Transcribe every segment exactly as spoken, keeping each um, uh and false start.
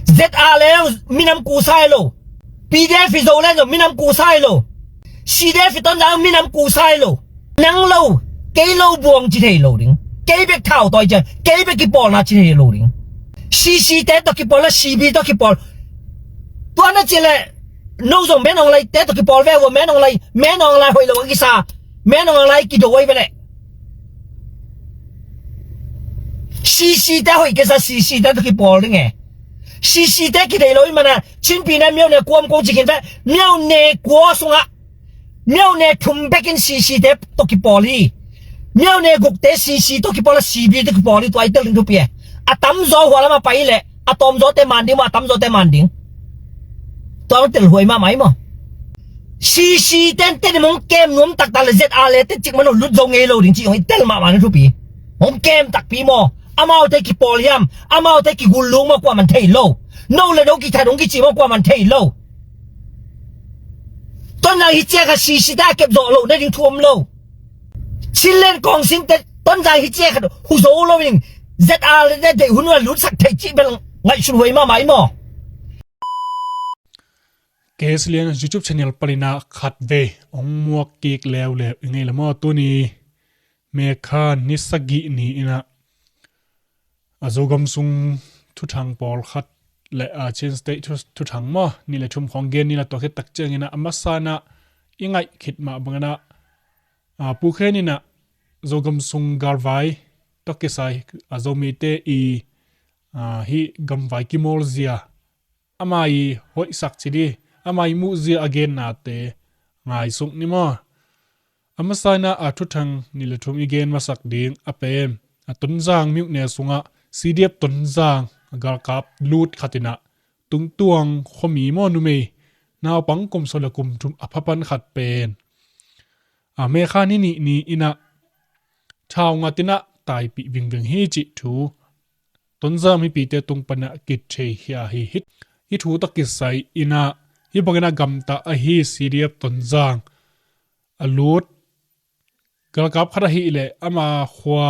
Z R le minam kusa hi lo. P D F i Zoland zong minam kusa hi lo. C D F i Tonzang minam kusa hi lo. Nang lo, kei lo buang ci thei lo ding. Kei bek thau tawi cian, kei bek kipawlna ci thei lo ding. C C te tawh kipawl la C B tawh kipawl. Tua na ci le, no zong Min Aung Hlaing te tawh kipawl ve ua, Min Aung Hlaing, Min Aung Hlaing hoih lo a kisa. Min Aung Hlaing kido ai ve le. C C te hoih kisa, C C te tawh kipawl ding e. C C te kidei lo i mana, Chin pi na miau ne kuam kong cikin ve, miau ne kua sungah. Miau ne thum bekin C C te tawh kipawl hi. Miau ne guk te C C tawh kipawl a C B tawh kipawl hi, tua i tel ding thupi e. A tamzaw hua lam a pai le, a tawmzaw te man ding maw, a tamzaw te man ding. Tua tel huai mahmah hi maw. C C ten ten mong kem nuam taktak le Z R le te cik man lo lut zo ngei lo ding ci hong i tel mahmah na thupi. Hong kem takpi maw. Amaute kipawl hiam, amaute kigul lung maw kua man thei lo. No le no kithat hong kici maw kua man thei lo. Tonzang hi ciak a C C te a kep zawh lo na ding thu om lo. Chinland Council te Tonzang hi ciak a hu zo lo in Z R le te deih hun a lutsak thei cih bel ngaihsun huai mahmah i maw. K S Lian YouTube channel panin ah khat vei hong muak kik leuleu i ngei le maw. Tuni May kha ni sagih ni in ah a Zogam sung thuthang pawlkhat le a Chin State thu, thuthang maw, nih le thum khawng gen ni la. Tua khit tak ciangin ah a masa in ah i ngaih khit mah bangin ah, a, Pu Khen in ah Zogam sung galvai tawh kisai a Zomite i, a, hih gamvai kimawl zia, ama i hoihsak ci dih, ama i muh zia a gennate ngaisuk ni maw. A masa in ah a thuthang nih le thum i gen masak ding a pen, a Tonzang myone sungah C D F Tonzang galkap lut khat in ah Tungtuang khuami maw, numei naupang kum sawm le kum thum a pha pan khat pen, a, May kha ni nih ni in ah thau ngat in ah taipih vingveng hi cih thu Tonzang mipite tung pan ah kitheikhia hi. Hih, hih thu tawh kisai in ah hih bangin ah gamta ahi C D F Tonzang a lut galkap khat ahih leh ama khua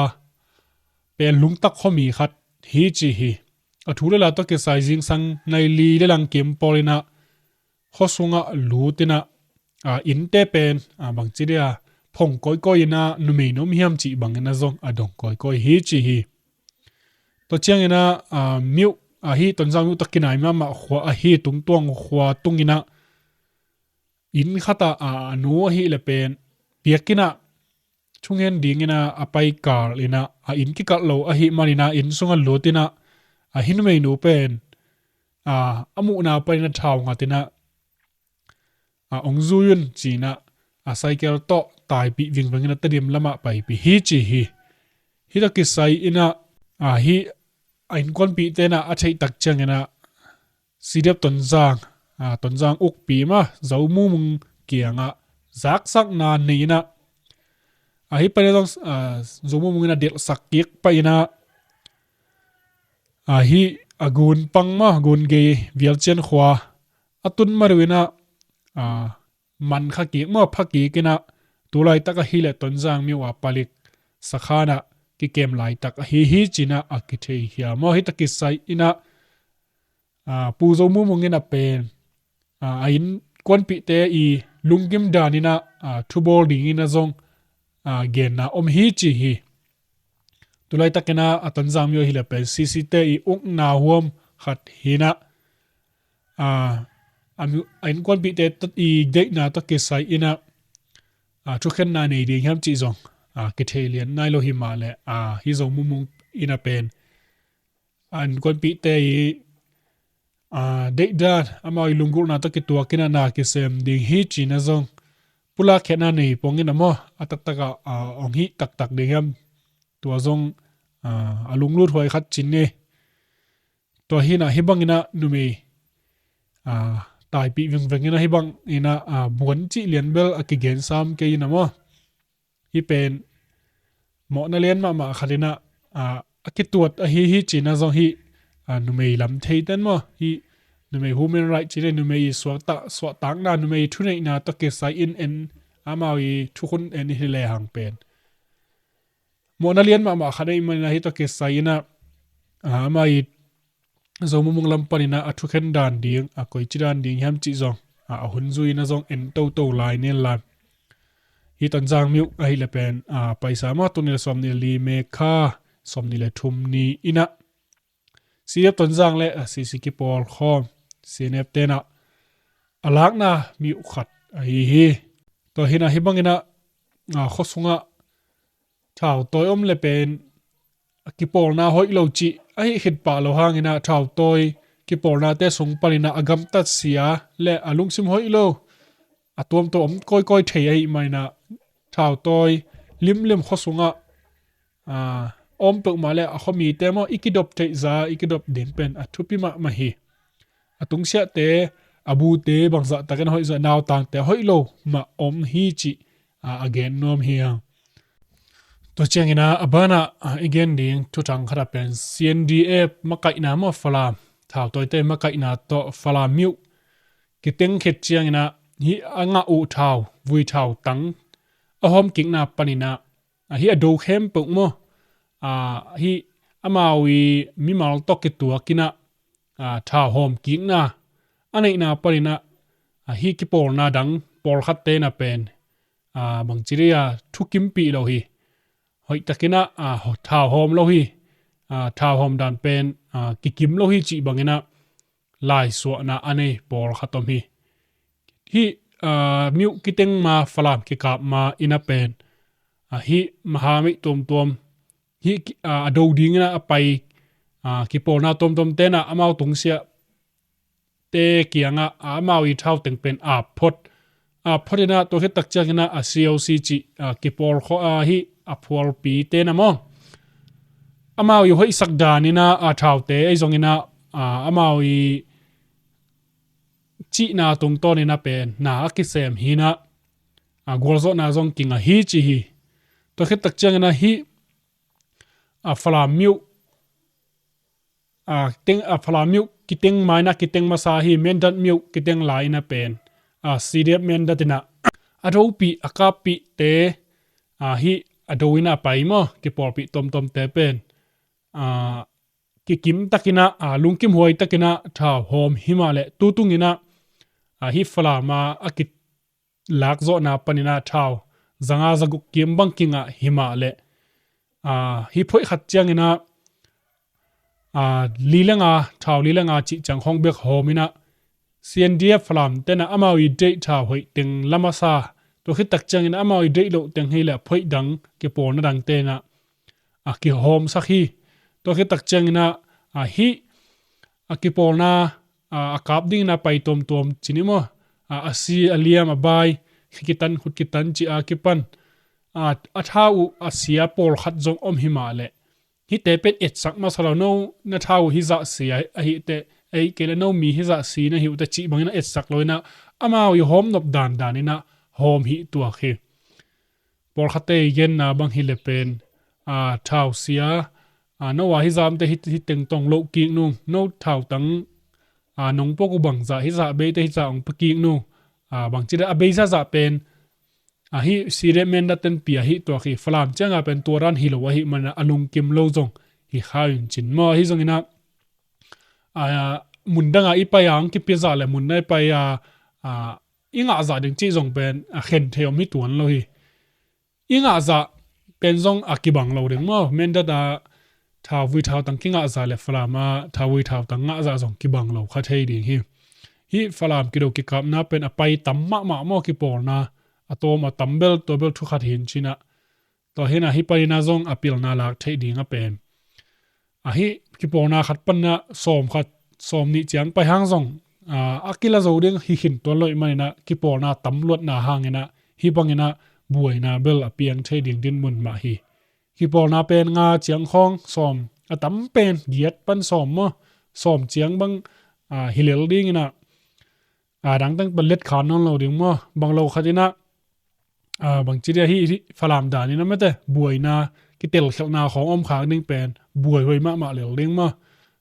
pen Lungtak khuami khat hi ci hi. A thu le la tawh kisai zingsang nai li le lang kim pawl in ah khua sungah lut in ah, a, innte pen, a, bangci dia phong kawikawi in ah numei na om hiam cih bangin ah zong a dong kawikawi hi ci hi. Tua ciangin ah, a, myone, a, hih Tonzang myone tawh kinai mahmah khua ahi Tungtuang khua tung in ah inn khat ah, a, a nu ahih le pen piak in ah thungen dingin ah a pai kal in ah a inn kikalh lo ahih manin ah inn sungah lut in ah a hih numeinu pen, a, a muhna panin ah thau ngat in ah, a, ong zui un ci in ah a cycle tawh taipih vingveng in ah Tedim lamah paipih hi ci hi. Hih tawh kisai in ah, a, hih a innkuanpihte in ah a theih tak ciangin ah C D F Tonzang, a, Tonzang ukpi mah Zo Mu Mung kiangah zaksakna nei in ah, a, hih panin ah zong, a, Zo Mu Mung in ah delhsak kik pah in ah, a, hih a gunpang mah Gungei Vialcian khua a tun ma deuh in ah, a, man kha kik maw, pha kik in ah tu laitak ahih leh Tonzang myo a palik sakhan ah kikem laitak ahi hi ci in ah a kitheikhia maw. Hih tawh kisai in ah, a, Pu Zo Mu Mung in ah pen, a, a innkuanpihte i lunggim dan in ah, a, thubawl dingin ah zong, a, genna om hi ci hi. Tu laitak in ah a Tonzang myo ahih leh pen C C te i ukna huam khat hi in ah, a, a mi, a innkuanpihte tawh i deihna tawh kisai in ah, a, thukhenna nei ding hiam cih zong, a, kithei lian nai lo hi mah leh, a, hih Zo Mu Mung in ah pen a innkuanpihte i, a, deihdan, amau i lunggulhna tawh kituak in ah na kisem ding hi ci in ah zong pulak khiatna nei pong in ah maw, a taktak ah, a, ong hih taktak ding hiam, tua zong, a, a lunglut huai khat ci ni. Tua hi in ah hih bangin ah numei, a, taipih vingveng in ah hih bangin ah, a, buan cih lian bel a kigen sam kei in ah maw. Hih pen mawhna lian mahmah khat in ah, a, a kituat ahi hi ci in ah zong hih, a, numei lam theiten maw, hih numei human right ci in ah numei i suakta, suahtakna, numei thuneihna tawh kisai in en, amau i thukhun en hi lehang pen mawhna lian mahmah khat ahih manin ah hih tawh kisai in ah, a, amau i Zomumung lam panin ah a thukhen dan ding, a koici dan ding hiam cih zong, a, a hun zui-in ah zong en toto lai nen la. Hih Tonzang miuh ahih leh pen, a, paisa mah tul nih le sawmnih le li May kha, sawmnih le thum ni-in ah C D F Tonzang le, a, C C kipawl khawm, C N F te'n ah a lakna miuh khat ahi hi. Tua hi-in ah hih bangin ah, a, khua sungah thautawi om leh pen a kipawlna hoih lo cih ahi khit pah lo hangin ah thautawi kipawlnate sung panin ah a gamtat sia le a lungsim hoih lo a tuamtuam om kawikawi thei ahih manin ah thautawi limlim khua sungah, a, om peuhmah le a khuamite maw i kidop theih zah i kidop ding pen a thupi mahmah hi. A tungsiahte, a bute bangzah takin a hoih zah, nautangte a hoih lo mah om hi cih, a, a gen nuam hi hang. Tua ciangin ah a banah, a, i gen ding thuthang khat ah pen C N D F makaihna maw, Falam thautawite makaihna tawh Falam miuh kiteng khit ciangin ah hih a ngah uh thau, vui thau tang a hawm kikna panin ah, a, hih a do khempeuh maw, a, hih amau i mimal tawh kituakin ah, a, thau hawm kikna a neihna panin ah, a, hih kipawlna dang pawlkhatte'n ah pen, a, bangci dih, a, thukimpih lo hi. Hoihtakin ah, a, thau hawm lo hi. A, thau hawm dan pen, a, kikim lo hi cih bangin ah laisuahna a nei pawlkhat om hi. Hih, a, miuh kiteng ma, Falam kikap ma-in ah pen, a, hih maha meih tuamtuam, hih ki-, a, a do dingin ah a pai, a, kipawlna tuamtuamte'n ah amau tungsiahte kiangah, a, amau i thau teng pen ap phot, ap phot in ah tua khit tak ciangin ah a C O C cih, a, kipawl khua, a, hih a phualpite'n ah maw, amau i hoihsak danin ah a thaute ahi zongin ah, a, amau i cihna tungtawnin ah pen na a kisem hi-in ah, a, gualzawhna zong kingah hi ci hi. Tua khit tak ciangin ah hih, a, Falam miuh, a, teng, a, Falam miuh kiteng ma-in ah kiteng masa hi, Mindat miuh kiteng lai-in ah pen, a, C D F Mindat in ah a dopih a kappihte, a, hih a do-in ah a pai maw, kipawlpih tuamtuamte pen, a, kikim takin ah, a, lungkim huai takin ah thau hawm hi mah leh, tu tungin ah, a, hih Falam a, a kilakzawhna panin ah thau zanga zaguk kim bang kingah hi mah leh, a, hih phoih khat ciangin ah, a, li le nga, thau li le nga cih ciang khawng bek hawmin ah, C N D F Falamte'n ah amau i deih thau hoih teng la masa, tua khit tak ciangin ah amau i deih loh teng hi leh phoih dang, kipawlna dangte'n ah, a, kihawmsak hi. Tua khit tak ciangin ah, a, hih, a, kipawlna, a, a kap dingin ah pai tuamtuam ci ni maw, a, a si, a liam, a bai, khi kitan, khut kitan cih a kipan, a, a thau uh a sia pawlkhat zong om hi mah leh, hihte pen etsak masa lo, no na thau uh hizah si a, ahih teh, ahih kei leh no mi hizah si na hi uh teh cih bangin ah etsak lo-in ah, amau i hawm nop dandanin ah hawm hih tuak hi. Pawlkhatte i genna bang hi leh pen, a, thau sia, a, no a hizah om teh hih, hih teng tawh loh kik nung, no thau tang, a, nong puak uh bangzah hizah bei teh hizah hong pia kik nung, a, bangci dih a bei zahzah pen, a, hih C D F Mindat te'n pia hi tuak hi. Falam ciang a pen tua dan hi lo ahih manin ah a lungkim lo zong hi kha un cin maw. Ahi zongin ah, a, mun dang a i pai a hong kipia zah leh mun dang a i pai a, a, i ngah zah ding cih zong pen, a, khen thei om hi tuan lo hi. I ngah zah pen zong a kibang lo ding maw. Mindat a thauvui thautang kingah zah leh Falam a thauvui thautang ngah zah zong kibang lo kha thei ding hi. Hih Falam kido kikapna pen a pai tam mahmah maw, kipawlna a tawm a tam bel, tua bel thu khat hi-in cin ah, tua hi-in ah hih panin ah zong a pilna lak theih ding a pen, a, hih kipawlna khat panin ah sawm khat, sawm nih ciang pai hang zong, a, a kila zo ding hi khin tuan lo ahih manin ah kipawlna tam luatna hangin ah hih bangin ah buaina bel a piang thei ding dinmun mah hi. Kipawlna pen nga ciang khawng, sawm, a tam pen giat pan sawm maw, sawm ciang bang, a, hi lel dingin ah, a, dangteng pan let kha nawn lo ding maw. Bang lo khatin ah, a, bangci dih, hih, hih Falam danin ah mate, buaina, kitelkhialhna khawng om khak ding pen buaihuai mahmah lel ding maw.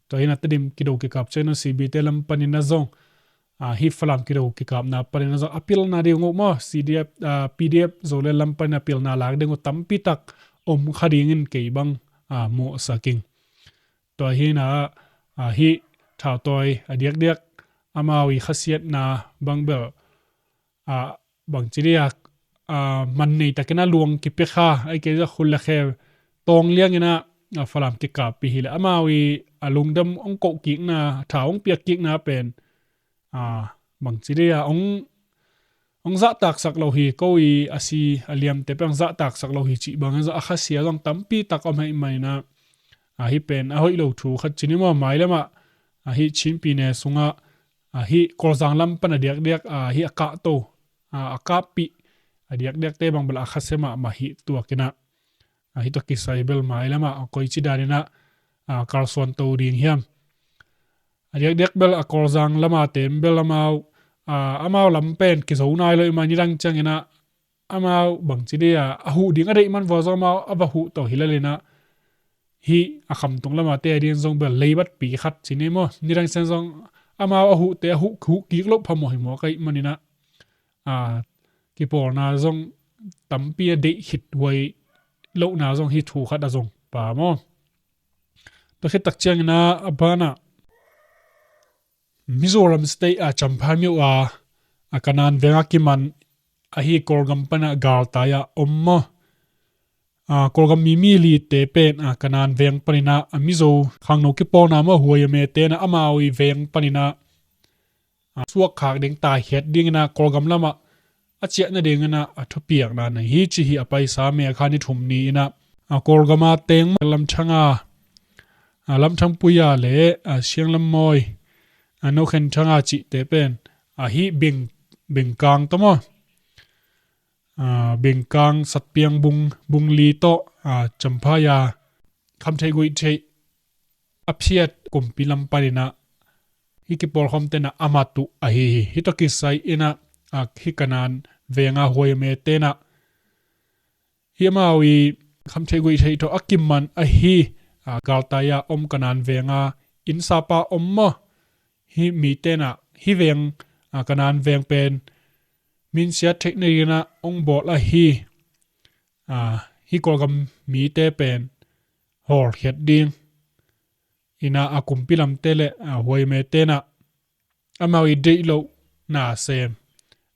Tua hi-in ah Tedim kido kikap ciangin ah C B te lam panin ah zong, a, hih Falam kido kikapna panin ah zong a pilna ding uh maw, C D F, a, P D F Zoland lam panin ah pilna lak ding uh tampi tak om kha dingin kei bang, a, muhsak ing. Tua hi-in ah, a, hih Thautawi a diakdiak amau i khasiatna bang bel, a, bangci dia, a, man nei takin a luang kipia kha, ai kei za khul le khe tawng liangin a, a, Falam kikappi hi le amau i a lungdam hong koh kikna, tha hong piak kikna pen, a, bangci dia hong, hong zahtaksak lo hi, ko i a si a liamte pen hong zahtaksak lo hi cih bangin zong a khasia zong tampi tak om hei manin a, a, hih pen a hoih lo thu khat ci ni maw, mailamah, a, hih Chinpi ne sungah, a, hih Kawlzang lam pan a diakdiak, a, hih a kahto, a, a kahpih a diakdiakte bang bel a khasia mahmah hi tuakin a, a, hih tawh kisai bel mailamah a koici danin a, a, kalsuan to ding hiam. A diakdiak bel a Kawlzang lama tem bel amau, a, amau lam pen kizo nai lo i mah, nidang ciangin a amau bangci dia a huh ding a deih man vua zong amau a va huh to hi lalin a, hih a khamtung lama te a ding zong bel leibatpi khat ci ni maw, nidang ciang zong amau a huhte a huh, huh kik loh phamawh hi mawk ahih manin a, a, kipawlna zong tampi a deih khit huai lohna zong hi thu khat a zong pa maw. Tua khit tak ciangin a, a banah Mizoram State a Champhai myo a, a Kanan veng a kiman ahi Kawlgam pan a galtai a om maw. A, Kawlgam mi mi lite pen a Kanan veng panin a, a Mizo khangno kipawlna maw, huai a mete na amau i veng panin a, a, suak khak ding, taikhiat dingin a Kawlgam lamah a ciah nadingin a, a thupiakna nei hi ci hi. A paisa May kha ni thum ni-in a, a, Kawlgam a teng Lamthang a, a, Lamthang Puya le, a, Sianglam Mawi, a, Nokhen Thang a cihte pen, a, hih Bing, Bingkang tawh maw, a, Bingkang Satpiang Bung, Bung Li tawh, a, Champhai a Khamtheih Guihtheih a phiat kumpi lam panin a, hih kipawlkhawmte na a mat uh ahi hi. Hih tawh kisai in a, a, hih Kanan veng a huai a mete na, hih amau i Khamtheih Guihtheih tawh a kiman ahi, a, galtai a om Kanan veng a innsapa om maw, hih mite na, hih veng, a, Kanan veng pen minsiat theih nadingin a hong bawl ahi, a, hih Kawlgam mite pen hawlkhiat ding in a, a kumpi lamte le, a, huai a mete na amau i deih lohna sem.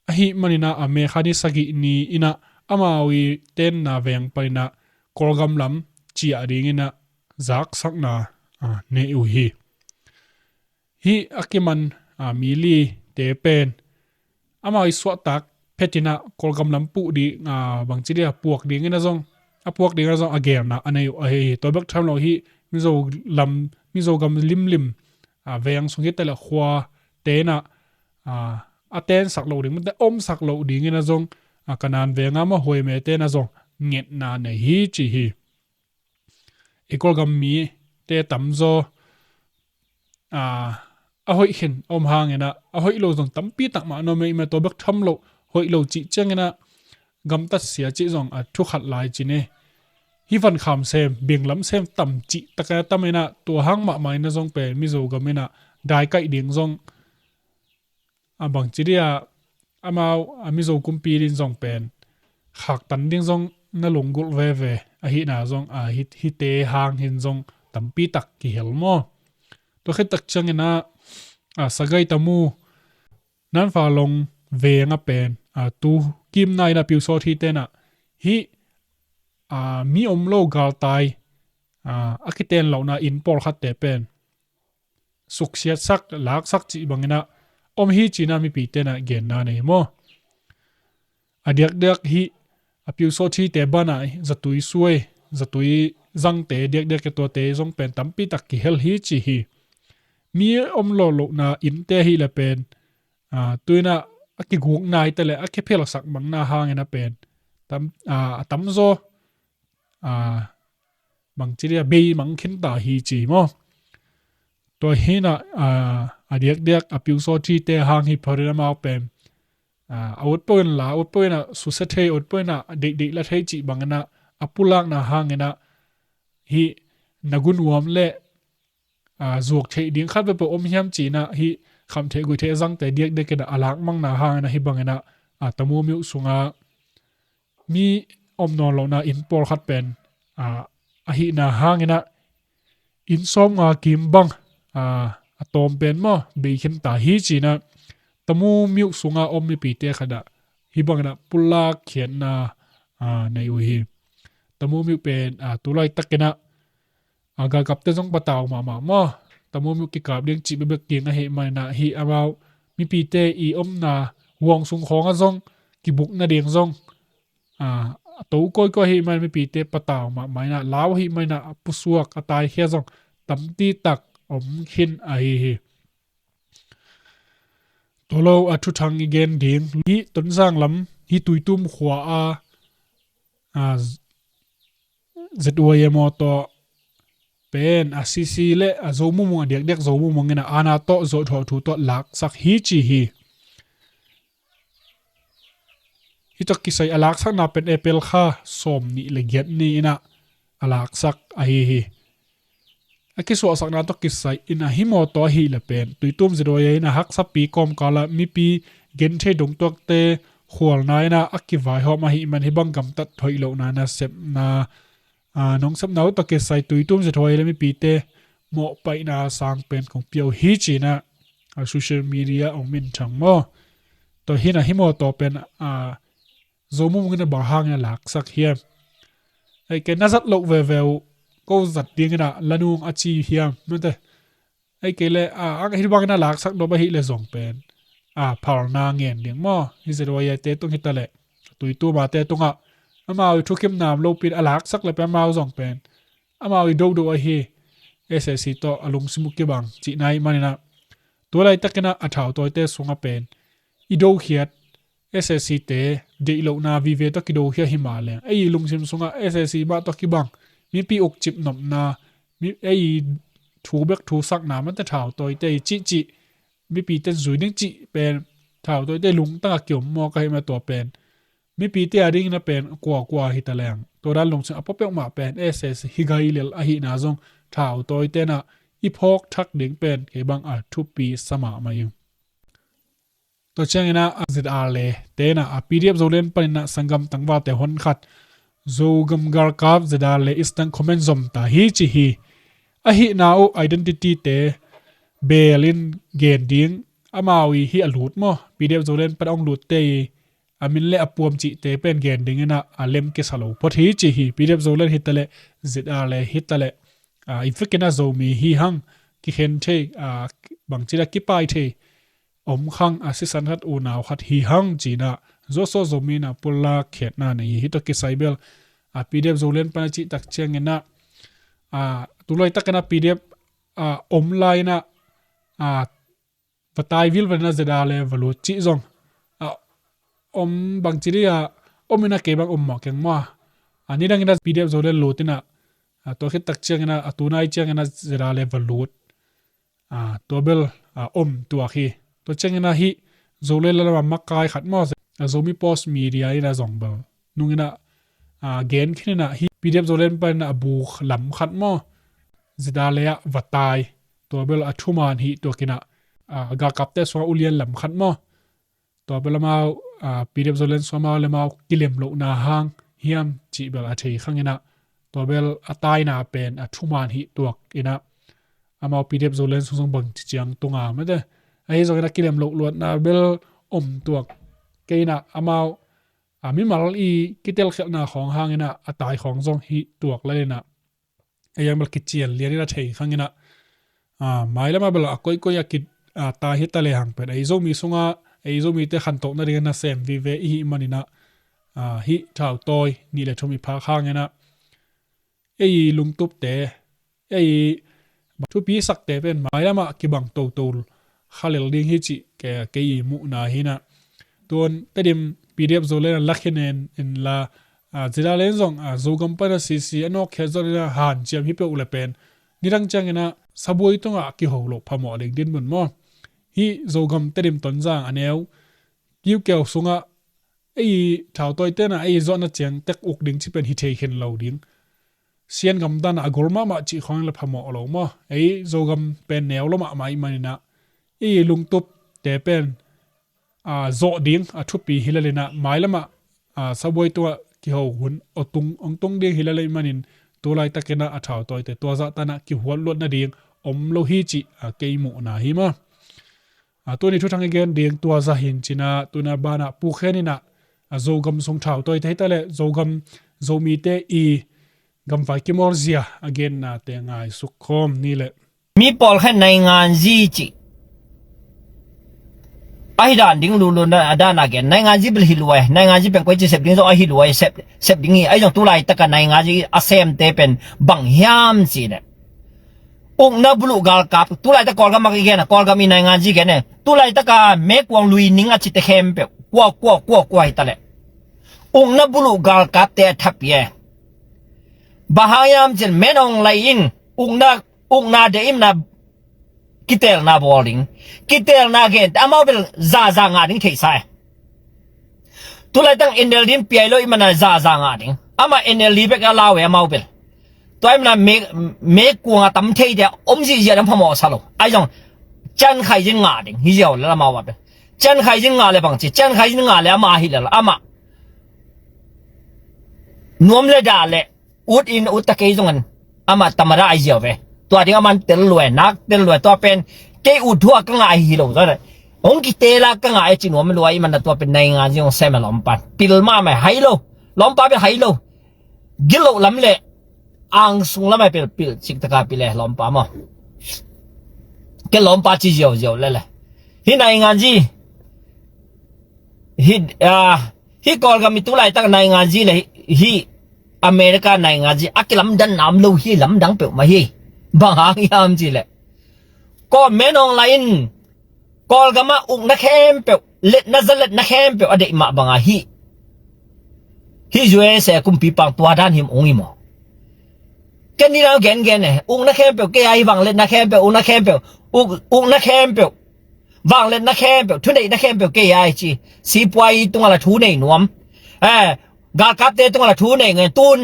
Ahih manin a, a May kha ni sagih ni-in a amau i tenna veng panin a Kawlgam lam ciah dingin a zaksakna, a, nei uh hi. Hih a kiman, a, mi lite pen amau i suahtak phetin a Kawlgam lam puh ding, a, bangci dia puak dingin a zong, a puak dingin a zong a gelna a nei uh ahi hi. Tua bek tham lo hih Mizo lam, Mizogam limlim, a, veng sung hi ta le khua te na, a, a tensak lo ding, mate omsak lo dingin a zong, a, Kanan veng a maw, huai a mete na zong ngetna nei hi ci hi. I Kawlgam mite tamzaw, a, a hoih khin a om hangin a, a hoih lo zong tampi tak mah na om ei mah. Tua bek tham lo, hoih lo cih ciangin a gamtat sia cih zong a thu khat lai ci ni. Hih van kham sem, binglam sem tam cih tak a tam in a, tua hang mahmah in a zong pen Mizogam in a dai kaih ding zong, a, bangci dia amau, a, Mizo kumpi din zong pen khaktan ding zong na lunggulh veve ahihna zong, a, hih, hihte hang hin zong tampi tak kihel maw. Tua khit tak ciangin a, a, Sagaing Tamu Nanfalong veng a pen, a, tu kimna in a Pyusawhthi te na hih, a, mi om lo galtai, a, a kiten lohna inn pawlkhatte pen suksiatsak, laksak cih bangin a om hi ci-in a mipite na genna nei maw. A diakdiak hih a Pyusawhthi te banah zatui suai, zatui zangte diakdiak ke tuate zong pen tampi tak kihel hi ci hi. Mi om lawhlohna innte hi le pen, a, tu-in a, a kiguk nai ta le a kiphelsak bangna hangin a pen tam, a, a tamzaw, a, bangci dia beimang khinta hi ci maw. Tua hi na, a, a diakdiak a Pyusawhthi te hang hi pharin amau pen, a, a ut pawhin la, a ut pawhin a susia thei, a ut pawhin a deihdeih la thei cih bangin a, a pulakna hangin a hih na gunuam le, a, zuak theih ding khat veve om hiam ci-in a, hih Khamtheih Guihtheih a zangte diakdiak in a, a lakmangna hangin a, hih bangin a, a, Tamu myo sungah mi om nawn lohna inn pawlkhat pen, a, ahihna hangin a, inn sawmnga kim bang, a, a tawm pen maw, bei khin ta hi ci-in ah Tamu Myo sungah om mipite khat ah hih bangin ah pulak khiatna a nei uh hi. Tamu Myo pen a tu laitakin ah a galkapte zong patau mahmah maw, Tamu Myo kikap ding cih bekbek ding ahih manin ah hih amau mipite i omna huang sung khawngah zong kibuk nading zong a to kawikawi ahih manin mipite patau mahmah in ah, lau ahih manin ah a pusuak a taikhia zong tampi tak om khin ahi hi. Tua lo a thuthang i gen ding hih Tonzang lam, hih Tuitum khua a, a Z Y M aw tawh pen a C C le a Zo Mumung, a diakdiak Zo Mumung in ah aana tawh zawhthawh thu tawh laksak hi ci hi. Hih tawh kisai a laksakna pen April kha sawm nih le giat ni-in ah a laksak ahi hi. A kisuahsakna tawh kisai in ah hih mawtaw ahih leh pen Tuitum Z Y M in ah haksapi kawmkal ah mipi genthei dongtuakte khualna in ah a kivaihawm ahih man hih bang gamtat hoih lohna nasepna a, nong sepna uh tawh kisai Tuitum Z Y M le mipite mawhpaihna sang pen kong pia uh hi ci-in ah a social media hong minthang maw. Tua hi-in ah hih mawtaw pen a Zo Mumung in ah bang hangin a laksak hiam? Ei, kei na zat loh veve uh, ko zat dingin ah la nung a ci hiam? Mate. Ei, kei le a, a hih bangin a laksak nop ahih leh zong pen a phalna ngen ding maw. Hih Z Y M te tung hi ta leh, Tuitum a te tungah amau i thukhim nam lopi-in a laksak leh pen amau zong pen amau i dodo ahi, S A C tawh a lungsim uh kibang cihna ahih manin ah tu laitakin ah a thautawite sungah pen i dokhiat S A C te deih lohna vive tawh kidokhiat hi mah leng, ei lungsim sungah S A C mah tawh kibang mipi ukcip nopna, mi, ei thu bek thu sakna mate thautawite i cihcih, mipite zui ding cih pen thautawite lungtang a kiom mawk ahih mah tua pen mipite a dingin a pen kuakua hi ta leng, tua dan lungsim a pua peuhmah pen S A C hi gai lel ahihna zong thautawite in ah i phawk thak ding pen kei bang a thupi sa mahmah ing. Tua ciangin ah Z R le te in ah a P D F Zoland panin ah sanggam tangvalte honkhat Zogam galkap Z R le Eastern Command zom ta hi ci hi. Ahihna uh identity te beel in gen ding, amau i hih a lut maw, P D F Zoland pan a hong lutte i a min le a puam cihte pen gen dingin ah a lem kisa lo phot hi ci hi. P D F Zoland hi ta leh, Z R le hi ta leh, a, i vekin ah Zomi hi hang, kikhen thei, a, bangci le kipai thei om khang a sisan khat unau khat hi hang ci-in ah Zoso Zomi in ah pulak khiatna nei hi. Hih tawh kisai bel a P D F Zoland pan a cih tak ciangin ah, a, tu laitakin ah P D F a om lai-in ah, a, va tai vilvel in ah Z R le va lut cih zong a om, bangci dih a om in ah kei bang om mawk keng maw. A, nidangin ah P D F Zoland lut in ah, a, tua khit tak ciangin ah a tunai ciangin ah Z R le va lut, a, tua bel, a, om tuak hi. Tua ciangin ah hih Zoland lam a makai khat maw, a, Zomi Post Media in ah zong bel nungin ah, a, gen khin in ah hih P D F Zoland panin ah a bu lam khat maw, Z R le ah va tai, tua bel a thuman hih tuak in ah, a, galkapte sungah ulian lam khat maw, tua bel amau, a, P D F Zoland sungah amau le amau kilem lohna hang hiam cih bel a thei khang in ah, tua bel a taina pen a thuman hih tuak in ah amau P D F Zoland sung zong bangci ciang tung a mate. Ahi zongin ah kilem loh luatna bel om tuak kei in ah amau, a, mimal i kitelkhialhna khawng hangin ah a tai khawng zong hih tuak lel in ah ei ang bel kician lian in a thei khang in ah, a, mailam ah bel a koikoi a ki, a, tai hi ta lehang pen ei Zomi sungah ei Zomite khantoh nadingin nasem vive i hih manin ah, a, hih thautawi nih le thum i phak hangin ah ei lungtupte, ei thupi sakte pen mailam ah kibang toto kha lel ding hi cih kei, kei i muhna hi in ah. Tuan Tedim P D F Zoland a lakhin en, en la, a, Z R le zong, a, Zogam pan a C C a nawkkhiat zong in ah hanciam hi peuh le pen nidang ciangin ah sabuai tungah kiho loh phamawh ding dinmun maw. Hih Zogam Tedim Tonzang a neu kiukiau sungah ei thautawite in ah ei zawhna ciang tek uk ding cih pen hi thei khin lo ding. Sian gam dan ah a gol mahmah cih khawng le phamawh lo maw. Ei Zogam pen neu lo mahmah i hih manin ah ei lungtupte pen, a, zawh ding a thupi hi lel in ah mailam ah, a, sabuai tungah kiho hun a tung, hong tung ding hi lel i hih manin tu laitakin ah a thautawite tua zah tan ah kihuat luat nading om lo hi cih a kei muhna hi maw. A tuni thuthang i gen ding tua zah hi in cin a, tuna banah Pu Khen in ah a Zogam sung thau tawi te hi ta leh Zogam Zomite i gamvai kimawl zia a genna te ngaisuk khawm ni leh. Mi pawlkhat nainganzi cih ahi dan ding lulun a dan a gen. Nainganzi bel hi luai. Nainganzi pen koi ci sep ding zong ahi luai. Sep, sep ding hi. Ahi zong tulaitak a nainganzi a semte pen bang hiam cih leh ukna buluh galkap, tulaitak Kawlgam a i gen a, Kawlgam i nainganzi gen e. Tulaitak a mekuang lui ning a cite khempeuh kua, kua, kua, kua hi ta leh ukna buluh galkapte a thapi e. Bang hang hiam cih leh Min Aung Hlaing in ukna, ukna deihna kiteelna bawl ding. Kiteelna gente amau bel zaza ngah ding theihsa e. Tulaitak NLD in piai lo i mana zaza ngah ding. Amah NLD bek a lau e amau bel. Tua i mana me, mekuang a tam theite om zihziah dang phamawh sa lo. Ahi zong Chiang Kai-shek ngah ding hi ziau lel amau a bel. Chiang Kai-shek ngah leh bang ci, Chiang Kai-shek ngah leh amah hi lel amah nuam le dah leh ut in ut ta kei zongin amah tamada ahi ziau ve. Tua ding aman tel luai, nak tel luai, tua pen kei ut thu a ka ngah hi lo. Hong kitela ka ngah e ci nuam luai i mana tua pen nainganzi hong sem e lawmpa. Pil mahmah hai lo. Lawmpa bel hai lo. Gilo lam le angsung lam a pil, pil cik taka pil e lawmpa maw. Ke lawmpa ci ziauziau lele. Hi nainganzi. Hi, ah, hi Kawlgam i tulaitak nainganzi le hi, hi America nainganzi a kilamdan nam lo hi lamdang peuhmah hi. Bang hang hiam ci le. Ko Min Aung Hlaing in Kawlgam ah ukna khempeuh, letna zaletna khempeuh a deih mah banga hi. Hi U S A kumpipa tua dan him ung hi maw. Ken ni nau gengen e, ukna khempeuh kei a hi, vangliatna khempeuh, ukna khempeuh, uk, ukna khempeuh, vangliatna khempeuh, thuneihna khempeuh kei a hi ci. Sipuai tungah la thu nei nuam. Eh, galkapte tungah la thu nei ngen tun.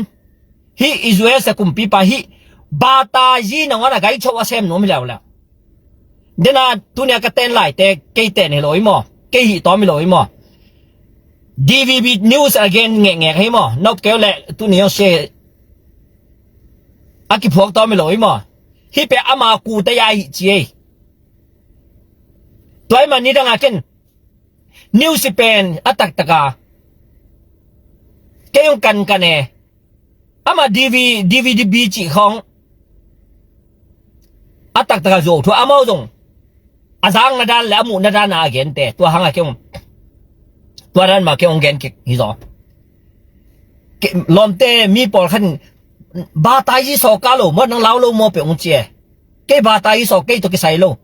Hi U S A kumpipa hi. Bataji nangawn a gaicho a sem nuam hi leuleu. Dena tunia ka ten laite kei ten hi lo hi maw. Kei hi tawm hi lo hi maw. D V B News again ngekngek hi maw. Nop keu le tuni hong se a kiphuak tawm hi lo hi maw. Hi pe ama kute ya hi ci ei. Tuai ma ni danga ken news i pen a taktaka kei hong kankan e. Ama D V, D V D B cih khawng a taktaka zuau thu amau zong a zakna dan le a muhna dan a a gente. Tua hanga kei hong, tua dan ma kei hong gen kik hi zaw. Lawmte mi pawlkhat in bataji sawka lo maw, nang lau lo maw pe hong ci e. Kei bataji sawk kei tawh kisai lo.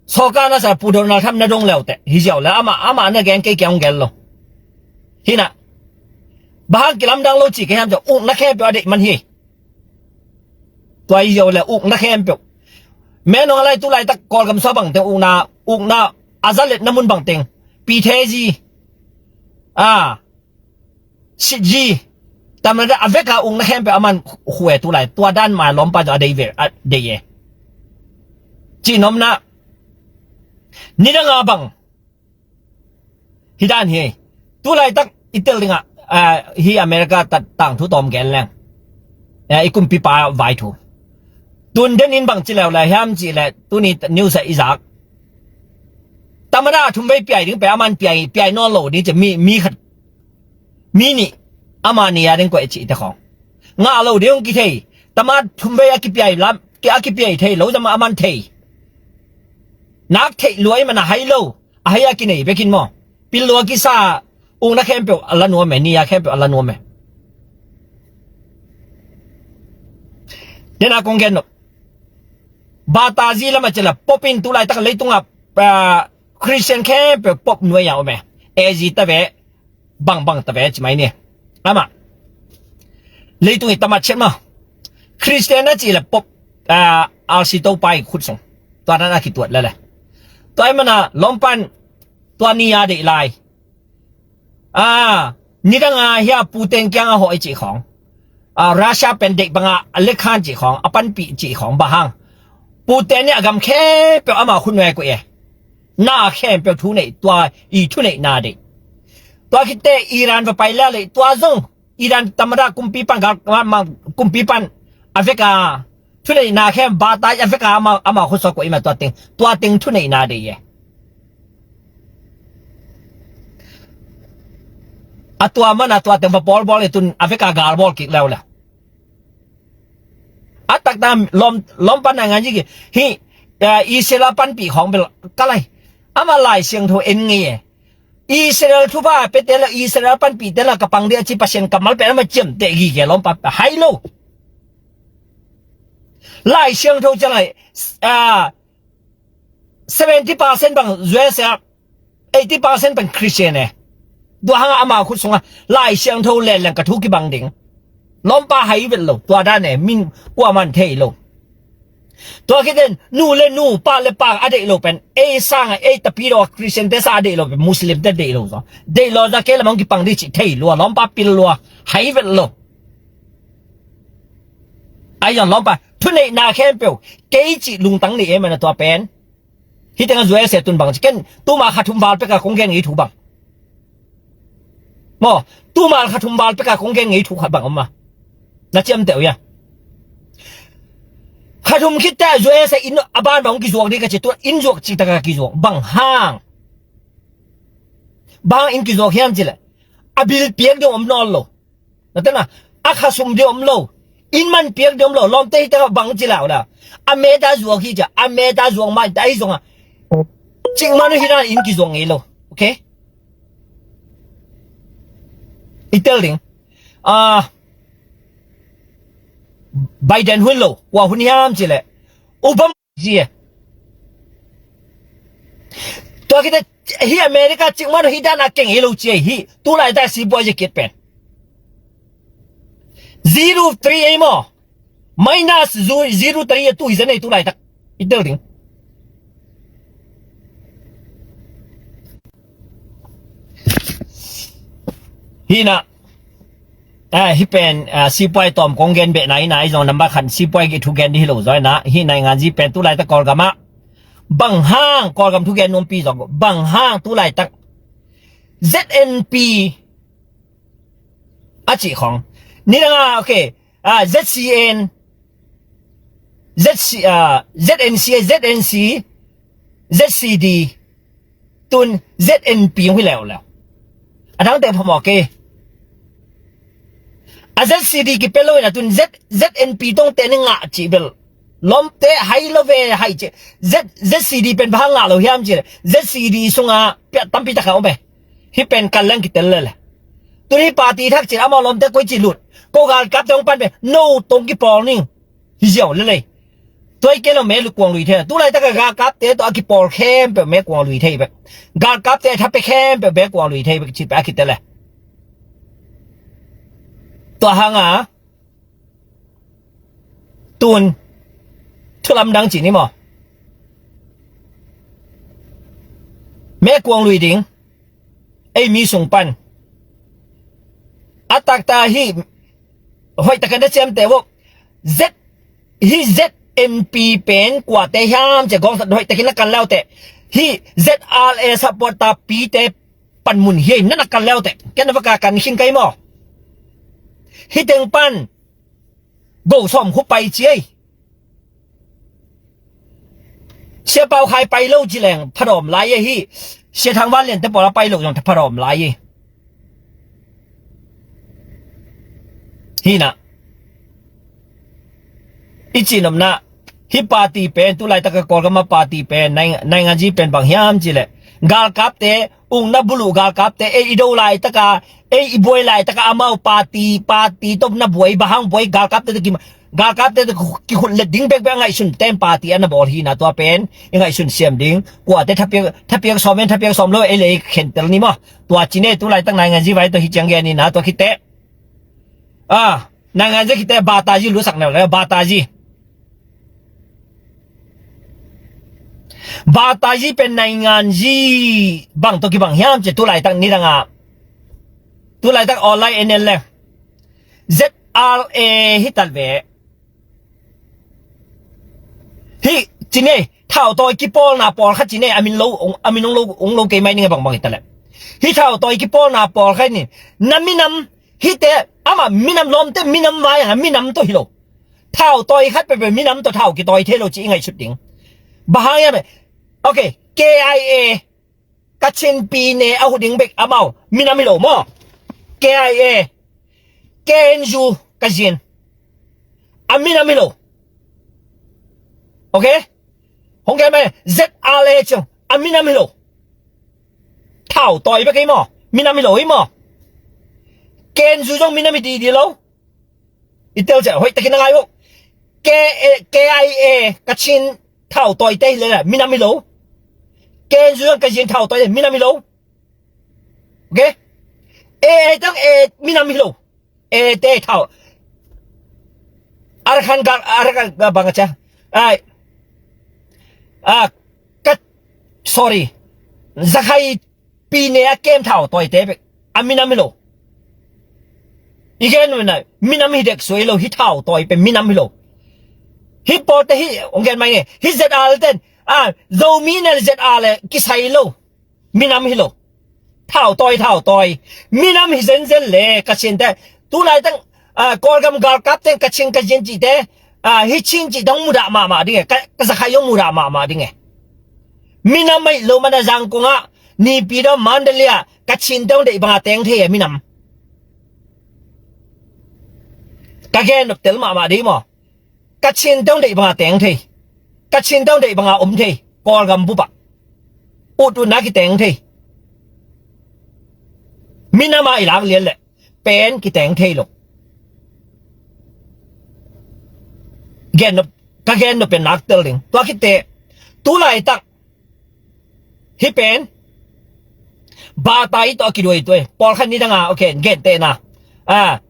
Sawka na sa Pu Donald Trump na dong leute hi ziau le ama, ama na gen kei kei hong gen lo. Hina. Bang hang kilamdang lo ci kei hiam ci ukna khempeuh a deih man hi. Tua hi ziau le ukna khempeuh. Min Aung Hlaing tulaitak Kawlgam sua bangteng ukna, ukna a zaletna mun bangteng. Pi Theji. Ah. Sitji. Tamada a veka ukna khempeuh aman khue tulai. Tua dan ma lawmpa zong a dei ve, a dei e. Ci nomna. Nidanga bang. Hi dan hi. Tulaitak i tel dinga, ah, hi America tat tangthu tawm gen leng. Eh, i kumpipa vai thu. Tun den in bang ci leuleu hiam ci le tuni news a i zak. Tamada thum vei piai ding pe aman piai, piai nawn lo ding ci mi, mi khat. Mi nih ama ni a ding kuai cihte khawng ngah lo ding hong kithei. Tama thum vei a kipiai lam, a kipiai thei lo zama a man thei. Nak theih luai man a hai lo, a hai a kinei bekin maw. Pil lo a kisa ukna khempeuh a la nuam e, ni a khempeuh a la nuam e. Dena kong gen no. Batazi lama cila pop in tulaitak leitunga, ah, Christian khempeuh pop nuai a om e. A Z ta ve, bangbang ta ve ci mai ni. Ama leitung i tamat chet ma. Christian na ci le pop, ah, alsi to pai khut song. Tua dan a kituat lele. Tua i mana lompan tua ni a deih lai. Ah, nidanga hia puteng kianga hoi ci khong. Ah, Russia pen deih banga a lekhan ci khong, a panpih ci khong bahang. Puteng ni a gam khempeuh ama khut nuai kuai e. Na khempeuh thu nei, tua i thu nei na dei. Tua khite Iran va pai la le, tua zong Iran tamada kumpipan gal, ma, ma, kumpipan a veka Thuneihna khem bata a veka ama, ama khutsuak kua ima tua teng, tua teng thuneihna dei e. A tua mana tua teng va pawlbawl e tun a veka galbawl kik leuleu. A takna lawm, lawmpa nangan jiki hi, eh, Israel panpih khawng bel ka lai. Ama Lai Siangtho en ngei e. Israel thupha pete la Israel panpih te la ka pang dia ci Pasian kammal pe ama ciamteh gige lawmpa hai lo. Lai Siangtho ciang lai, ah, seventy percent bang U S A, eighty percent bang Christian e. Tua hanga ama khut sunga Lai Siangtho lenleng ka thu kibang ding. Lawmpa hai vet lo, tua dan e, min kua man thei lo. Tua khiten, nu le nu, pa le pa a deih lo pen, ei sanga, ei tapidaw Christian te sa a deih lo pen, Muslim te deih lo zaw. Deih lo za kei lamang kipang dih cih thei lua, lawmpa pil lua, hai vet lo. Ai zong lawmpa, thuneihna khempeuh, kei cih lungtang nei e mana tua pen. Hih tengah zuai a sia tun bang ci ken, tuma kha thum val peka kong gen ngei thu bang. Maw, tuma kha thum val peka kong gen ngei thu khat bang om ma. Na ciamteh uh ia. Kha thum khit teh zuai a sia in a ban bang hong kizuak dih ka ci tua, in zuak cih taka kizuak. Bang hang. Bang in kizuak hiam ci leh. A bil piak ding om nawn lo. Na tena, a kha sum ding om lo. In man piak ding om lo. Lawmte hih tengah bang ci lau la. A meta zuak hi cia. A meta zuak mai ta hi zonga. Cik man hi na in kizuak ngei lo. Okay? I tel ding. Ah, Biden hun lo. Kua hun hiam ci leh. Obama zie. Tua khit teh hi America cik man hi dan a keng hi lo cie hi. Tu laitak sipuai zie kit pen. Zero three ei maw. Minus zu-, zero three a tu hi zen ei tu laitak. I tel ding. Hi na. Ah, hi pen, ah, sipuai tawm kong gen beh na hi na, i zong number khat sipuai gih thu gen dih hi lo zaw hi na, hi naingan zi pen tu laitak Kawlgam ah. Bang hang Kawlgam thu gen nuampi zaw, bang hang tu laitak Z N P a cih khong. Ni dang a, okay, ah, Z C N, Z C, ah, Z N C, Z N C, Z C D, tun Z N P hong hi leuleu. A dangte phamawh kei. A Z C D kipia lo in a tun Z, Z N P tongte ni ngah cih bel. Lawmte hai lo ve hai cih. Z, Z C D pen bang hang ngah lo hiam cih leh. Z C D sunga piah tampi taka om e. Hih pen kan leng kitel lele. Tun hih party thak cih amau lawmte koi cih lut. Ko galkapte hong pan pen. No tong kipawl ning. Hi ziau lelei. Tua i kei lo me lu kuang lui thei. Tu laitak a galkapte tua a kipawl khempeuh me kuang lui thei bek. Galkapte tha pia khempeuh me kuang lui thei bek cih pia a kitel e. Tua hanga. Tun. Thu lamdang cih ni maw. Me kuang lui ding. Ei mi sung pan. A takta hi. Hoih takin na ciamteh uh. Z, hi Z N P pen kuate hiam cia gawng sat hoih takin na kan leute. Hi Z R A support ta pite panmun hi na na kan leute. Ken na vaka kan khin kai maw. Hi teng pan. Go sawm khu pai ci ei. Sia Pau Khai pai lo ci leng phadawm lai e hi. Sia Thang Van Lian te pawla pai lo zong phadawm lai e. Hi na. I ci nopna. Hi party pen tu laitaka Kawlgama party pen nainganzi pen bang hiam ci leh. Galkapte ukna buluh galkapte ei i do laitaka ei i buai laitaka amau party party tawh na buai bang hang buai galkapte tawh kima galkapte tawh kikhut let ding bekbek a ngaihsun ten party a na bawl hi na tua pen i ngaihsun siam ding kuate thapiak sawm en thapiak sawm lo ei le ei khentel ni maw tua cine tu laitak nainganzi vai tawh hi ciang gen ni na tua khite a nainganzi khite batazi lusak neu le batazi Batazi pen nainganzi bang tawh kibang hiam ci tu laitak ni danga tu laitak online en en le Z R A hi tal ve. Hi cine thau tawi kipawlna pawl kha cine amin lo amin ong lo ong lo kei mai ninga bangbang hi tal le. Hi thau tawi kipawlna pawl kha ni na minam hite ama minam lawmte minam vai anga minam tawh hi lo. Thau tawi khat peuhpeuh minam tawh thau kitawi thei lo ci i ngaihsut ding. Bang hang hiam eh? Ok, K I A, Kachin pi ne a hu ding bek amau minam hi lo maw? K I A, K N U, Kachin, a minam hi lo. Ok? Hong gen mai Z R A ciang a minam hi lo. Thau tawi bek hi maw? Minam hi lo hi maw? K N U zong minam hi didi lo. I tel ciah hoih takin na ngai uh. K, K I A, Kachin thau tawite hi leh minam hi lo. K N U zong Kachin thau tawite minam hi lo. Ok? A, A tang A minam hi lo. A te thau. Arakan gal, Arakan gal bang a ciah. Ai. Ah, ka, sorry. Zakhai pi ne a kem thau tawite bek a minam hi lo. I gen uh na, minam hi dek suai lo, hi thau tawi pen minam hi lo. Hi pawlte hi, hong gen mai nge, hi Z R ten, a, Zomi ne Z R le kisai lo. Minam hi lo. Thau tawi, thau tawi. Minam hi zenzen le, Kachin te. Tulai tang, a, Kawlgam galkap teng Kachin, Kachin cihte, a, hi Chin cihte hong mudah mahmah ding e. Ka, ka Zakhai hong mudah mahmah ding e. Minam aih lo mana Zangkong ah, Naypyidaw, Mandalay ah, Kachin te hong deih banga teng thei e minam. Ka gen nop tel mahmah ding maw? Kachin te hong deih banga teng thei. Kachin te hong deih banga om thei. Kawlgam bup ah. Ut utna kiteng thei. Minam a i lak lian leh pen kiteng thei lo. Gen nop, ka gen nop pen nak tel ding. Tua khit teh, tulaitak hih pen bata i tawh a kiduai tuai. Pawlkhat ni danga, ok, gentehna. A,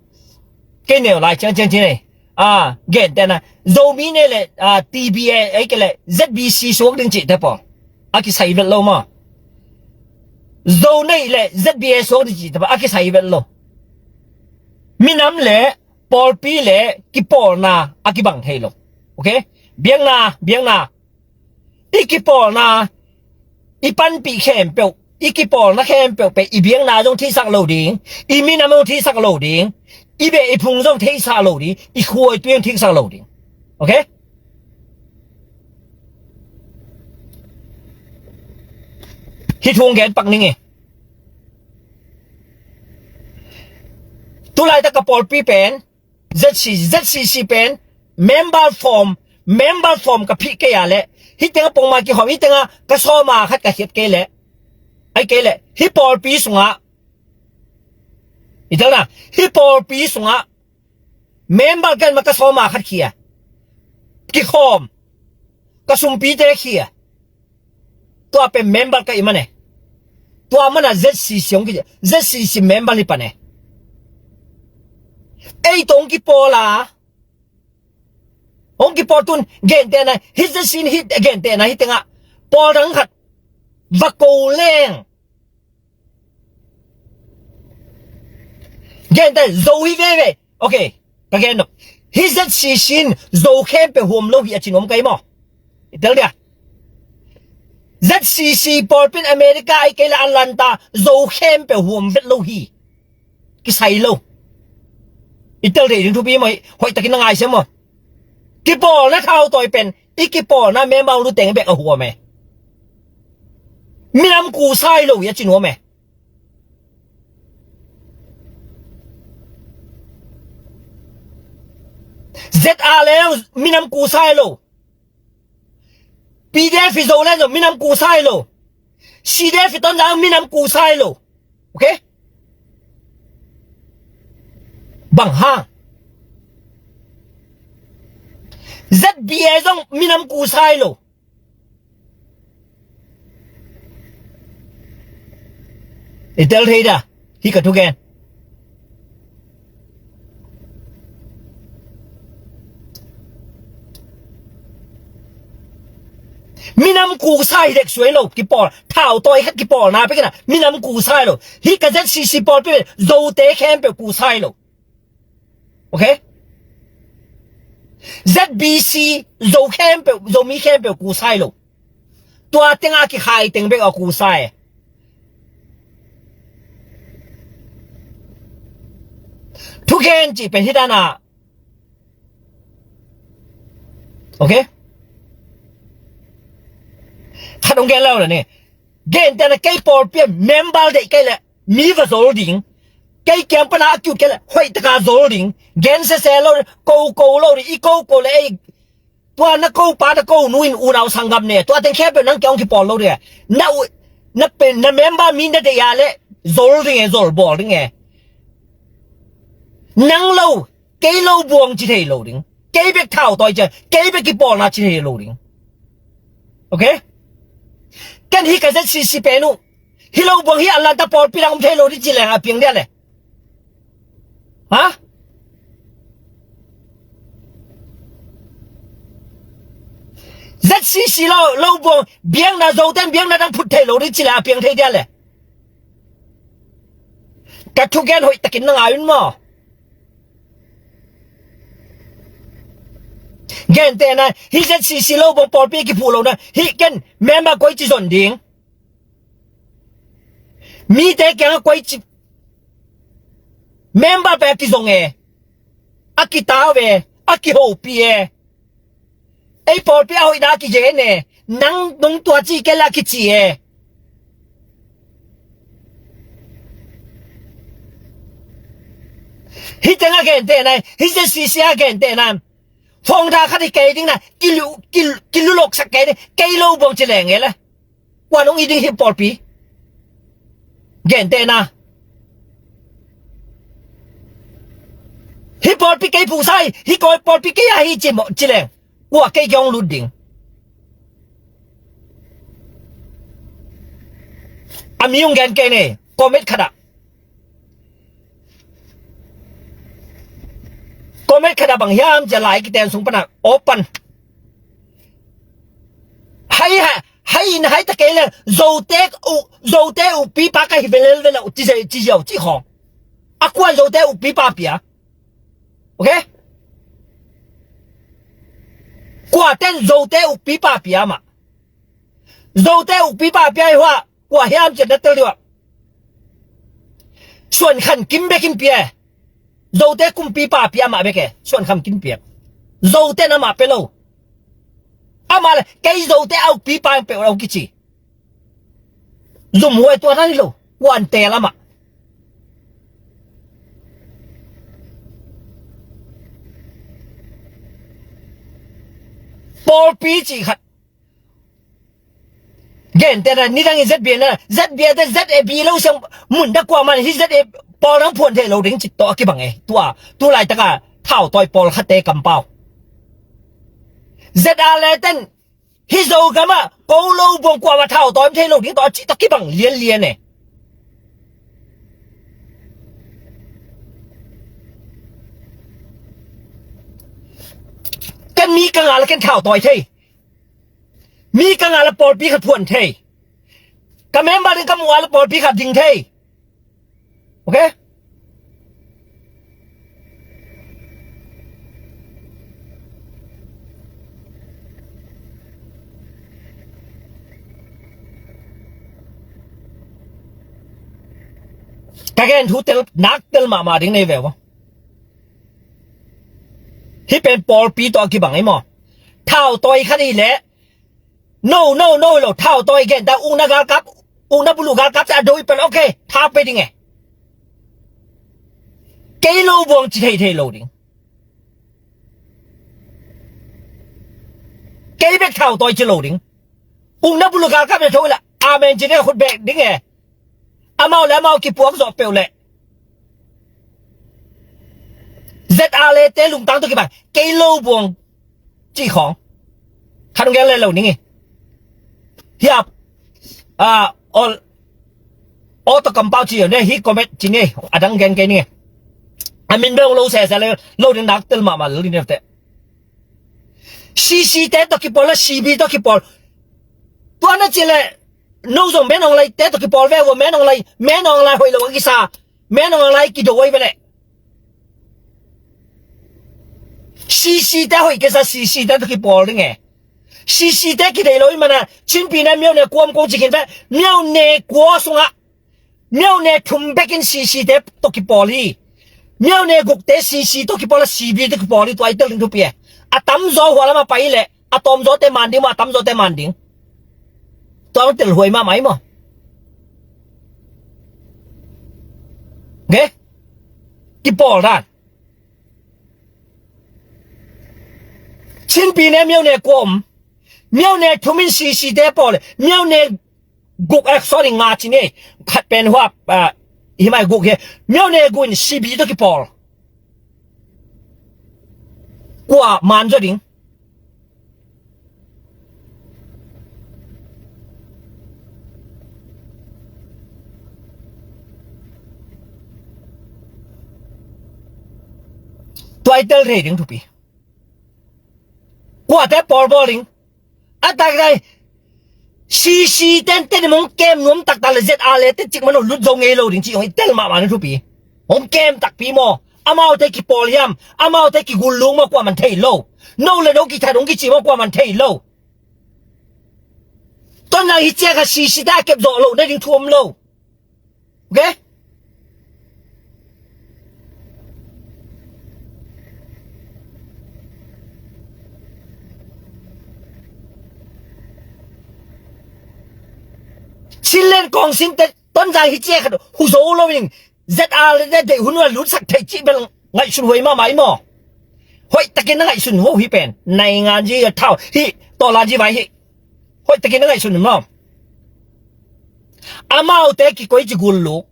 kei neu lai ciangciang ci nei. A, gentehna. Zomi nei le, a, T B A, ei kei le Z B C suak ding cihte pawl a kisai vet lo maw? Zo nei le Z B A suak ding cihte pawl a kisai vet lo. Minam le pawlpi le kipawlna a kibang thei lo. Ok? Biakna, biakna. I kipawlna, i panpih khempeuh, i kipawlna khempeuh pen i biakna zong theisak lo ding, i minam zong theisak lo ding, i beh i phung zong theisak lo ding, i khua i tui zong theisak lo ding. Ok? Hih thu hong gen pak ning e. Tulaitak ka pawlpi pen, Z C, Z C C pen member form, member form ka phih kei a leh, hih tengah pongmai kihawm, hih tengah ka sawma khat ka khiat kei leh, ai kei leh, hih pawlpi sungah, i telna, hih pawlpi sungah member ka en ma ka sawma khat khia, kikhawm, ka sumpite khia. Tua pen member ka i mane. Tua mana Z C C hong ki, Z C C member hi pane. Ei tong kipawl a, hong kipawl tun gentehna, hih Z C C hih gentehna, hih tengah pawl dang khat va ko leng. Genteh, Zo hi veve. Ok, ka gen nop. Hih Z C C in Zo khempeuh huam lo hi a ci nuam ka hi maw? I tel dia. Z C C pawlpi in America ai kei le Atlanta Zo khempeuh huam vet lo hi. Kisai lo. I tel dei ding thupi maw, hoih takin na ngai sia maw? Kipawlna thau tawi pen i kipawlna member lu teng bek a huam e. Minam kusai lo hi a ci nuam e. Z R le minam kusai lo. P D F i Zoland zong minam kusai lo. C D F i Tonzang minam kusai lo. Ok? Bang hang? Z B A zong minam kusai lo. I tel thei da, hih ka thugen. Minam kusai dek suai lo, kipawl, thau tawi khat kipawlna pekina, minam kusai lo. Hih ka Z C C pawlpi, Zote khempeuh kusai lo. Ok? Z B C, Zo khempeuh, Zomi khempeuh kusai lo. Tua tengah kikhai teng bek a kusai. Thugen cih pen hih dana. Ok? Khat hong gen lo le ni. Gentehna kei pawlpi a member deih kei le mi va zol ding. Kei kiang pana a kiut kei le hoih taka zol ding. Gen sese lo, ko ko lo ding, i ko ko le ei. Tua na ko pa na ko nu in unau sanggam ne. Tua teng khempeuh nang kiang hong kipawl lo ding. Na u, na pen, na member mi na deih a le zol ding e, zol bawl ding e. Nang lo, kei lo buang ci thei lo ding. Kei bek thau tawi ci, kei bek kipawlna ci thei lo ding. Ok? Ken hi ka Z C C pen uh. Hi lo buang hi Atlanta pawlpi dang om thei lo ding ci leng a piang dia le. Ha? Z C C lo, lo buang, biakna Zoten biakna dang phut thei lo ding ci le a piang thei dia le. Ka thugen hoih takin na ngai un maw? Gentehna, hi Z C C lo buang pawlpi kiphuh lo na, hi ken member koi ci zon ding. Mite kiangah koi ci, member pen a kizong e, a kitau e, a kihopi e. Ei pawlpi a hoihna a kigen e, nang nong tua ci kei la kici e. Hi teng a gentehna, hi Z C C a gentehna. Founder khat hi kei ding na, kilu, kil, kiluloksak kei ding, kei lo buang ci leng e le. Kua nong i ding hi pawlpi? Gentehna. Hi pawlpi kei phuhsa hi, hi koi pawlpi kei a hi ci mawh, ci leng. Kua kei kiang hong lut ding? A mi hong gen kei ne, comment khat ah. Comment khat ah bang hiam ci a lai kiten sung pana open. Hai ha, hai in hai ta kei le, Zote u, Zote u pipa ka hi velel velel u ci ziau ci khawng. A kuan Zote u pipa pia. Ok? Kua ten Zote u pipa pia mah. Zote u pipa pia i hua. Kua hiam ci a na tel diua. Suan Khan Kim bek in pia e. Zote kumpipa pia mah bek e. Suan Khan Kim pia. Zote na mah pe lo. Amah le kei Zote a ukpipa in peuh lo kici. Zumhuai tua na ni lo. Kuan tel amah. Pawlpi ci khat. Gentehna, nidang in Z B A na, Z B A te Z A B lo siang mun da kuaman hi Z A pawl nang phuan thei lo ding cik tawh a kibang e. Tua, tu laitaka thautawi pawl khate kampau. Z A le ten hi Zogam ah ko lo buang kuamah thautawi thei lo ding tawh a cik tawh kibang lianlian e. Ken mi ka ngah le ken thautawi thei. Mi ka ngah le pawlpi khat phuan thei. Ka member ding ka muh a le pawlpi khat ding thei. Ok? Ka gen thu tel, nak tel mahmah ding nei ve ua. Hih pen pawlpi tawh a kibang ei maw? Thautawi khat hi leh no, no, no lo, thautawi gen ta, ukna galkap, ukna bulu galkap ta a do i pan, ok, thau pe ding e. Kei lo buang ci thei thei lo ding. Kei bek thautawi ci lo ding. Ukna bulu galkap ta tho i la, amen ci ding a khut bek ding e. Amau le amau kipuak zawh peuh leh Z R le te lungtang tawh kibang kei lo buang cih khawng khat hong gen le lo ning i. Hiap a awl aw tawh kampau ci ne hi comment ci ne a dang gen kei ning e. A min beng lo sese le lo ding nak tel mahmah lo ding ne te. C C te tawh kipawl la C B tawh kipawl. Tua na ci le no zong men awnglai te tawh kipawl ve ua, men awnglai, men awnglai hoih lo a kisa, men awnglai kido ai ve leh. C C te hoih kisa C C te tawh kipawl ding e. C C te kidei lo i mana Chinpi na miau ne kuam kong cikin ve, miau ne kua sungah miau ne thum bekin C C te tawh kipawl hi. Miau ne guk te C C tawh kipawl a C B tawh kipawl hi tua i tel ding thupi e. A tamzaw hua lamah pai leh A tawmzawte man ding maw, a tamzawte man ding. Tua hong telhuai mahmah hi maw. Ge? Kipawl dan. Chinpi ne miau ne kua om. Miau ne thum in sisite pawl. Miau ne guk, eh, sorry, nga ci ni. Khat pen huap, ah, hi mai guk hi. Miau ne guk in sibi tawh kipawl. Kua man zaw ding. Tua i tel thei ding thupi. Kuate pawl bawl ding. A taktak hi. Sisite in Tedim hong kem nuam taktak le ZRA le te cik man lo lut zo ngei lo ding cih hong i tel mahmah na thupi. Hong kem takpi maw. Amaute kipawl hiam. Amaute kigulluk maw, kuaman thei lo. No le no kithat hong kici maw, kuaman thei lo. Tonzang hi ciang kha sisite a kep zawh loh na ding thu om lo. Ok? Chinland Council te Tonzang hi ciang kha hu zo lo in ZRA le deih hun a lutsak thei cih bel ngaihsun huai mahmah hi maw. Hoihtakin na ngaihsun uh hi pen. Nainganzi a thau hi, tawlanzi vai hi. Hoihtakin na ngaihsun uh maw. Amaute kikoi ci gulluk.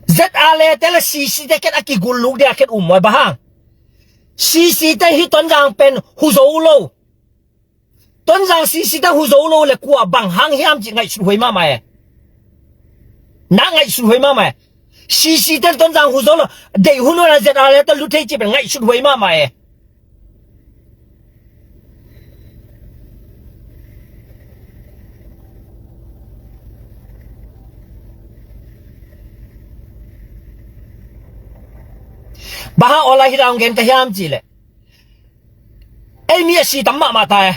ZRA le te le sisite ken a kigulluk dia ken um maw bang hang. Sisite hi Tonzang pen hu zo lo. Tonzang sisite hu zo lo le kua bang hang hiam cih ngaihsut huai mahmah e. Na ngaihsut huai mahmah e. Sisite Tonzang hu zo lo. Deih hun hun a ZRA le ta lut thei cih pen ngaihsut huai mahmah e. Bang hang awlai hi dang gen ka hiam cih leh. Ei mi a si tam mahmah ta e.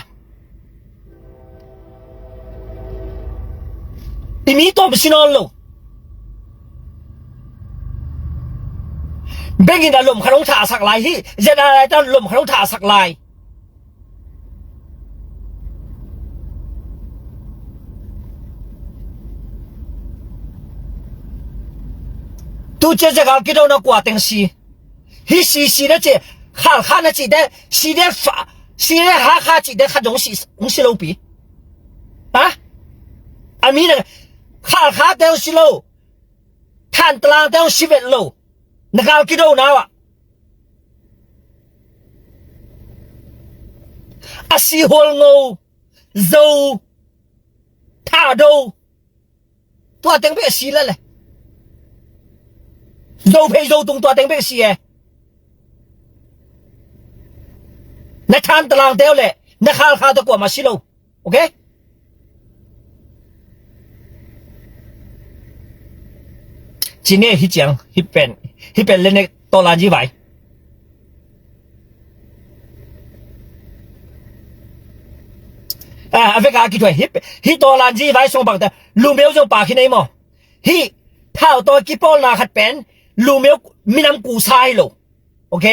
I mi tawm si nawn lo. Bengin a lom khat hong thahsak lai hi. ZRA ta lom khat hong thahsak lai. Tu cia zegal kidona kua teng si. Hi si si na ci, Khalkha na ci de, si de fa, si de Hakha ci de khat zong si, hong si lo pi. Ha? A mi na, Khalkha te hong si lo. Thantlang te hong si vet lo. Na gal kido na wa. A si Hualngo, Zo, Thado. Tua teng bek si la le. Zo phei Zo tung tua teng bek si e. Na Thantlang teu le na Khalkha teu kuamah si lo. Ok? Ci ne hi ciang, hi pen, hi pen le ne tawlanzi vai. A, a veka a kithuai. Hi, hi tawlanzi vai sung bangte lumeu zong pa khin ei maw. Hi thautawi kipawlna khat pen lumeu minam kusa hi lo. Ok?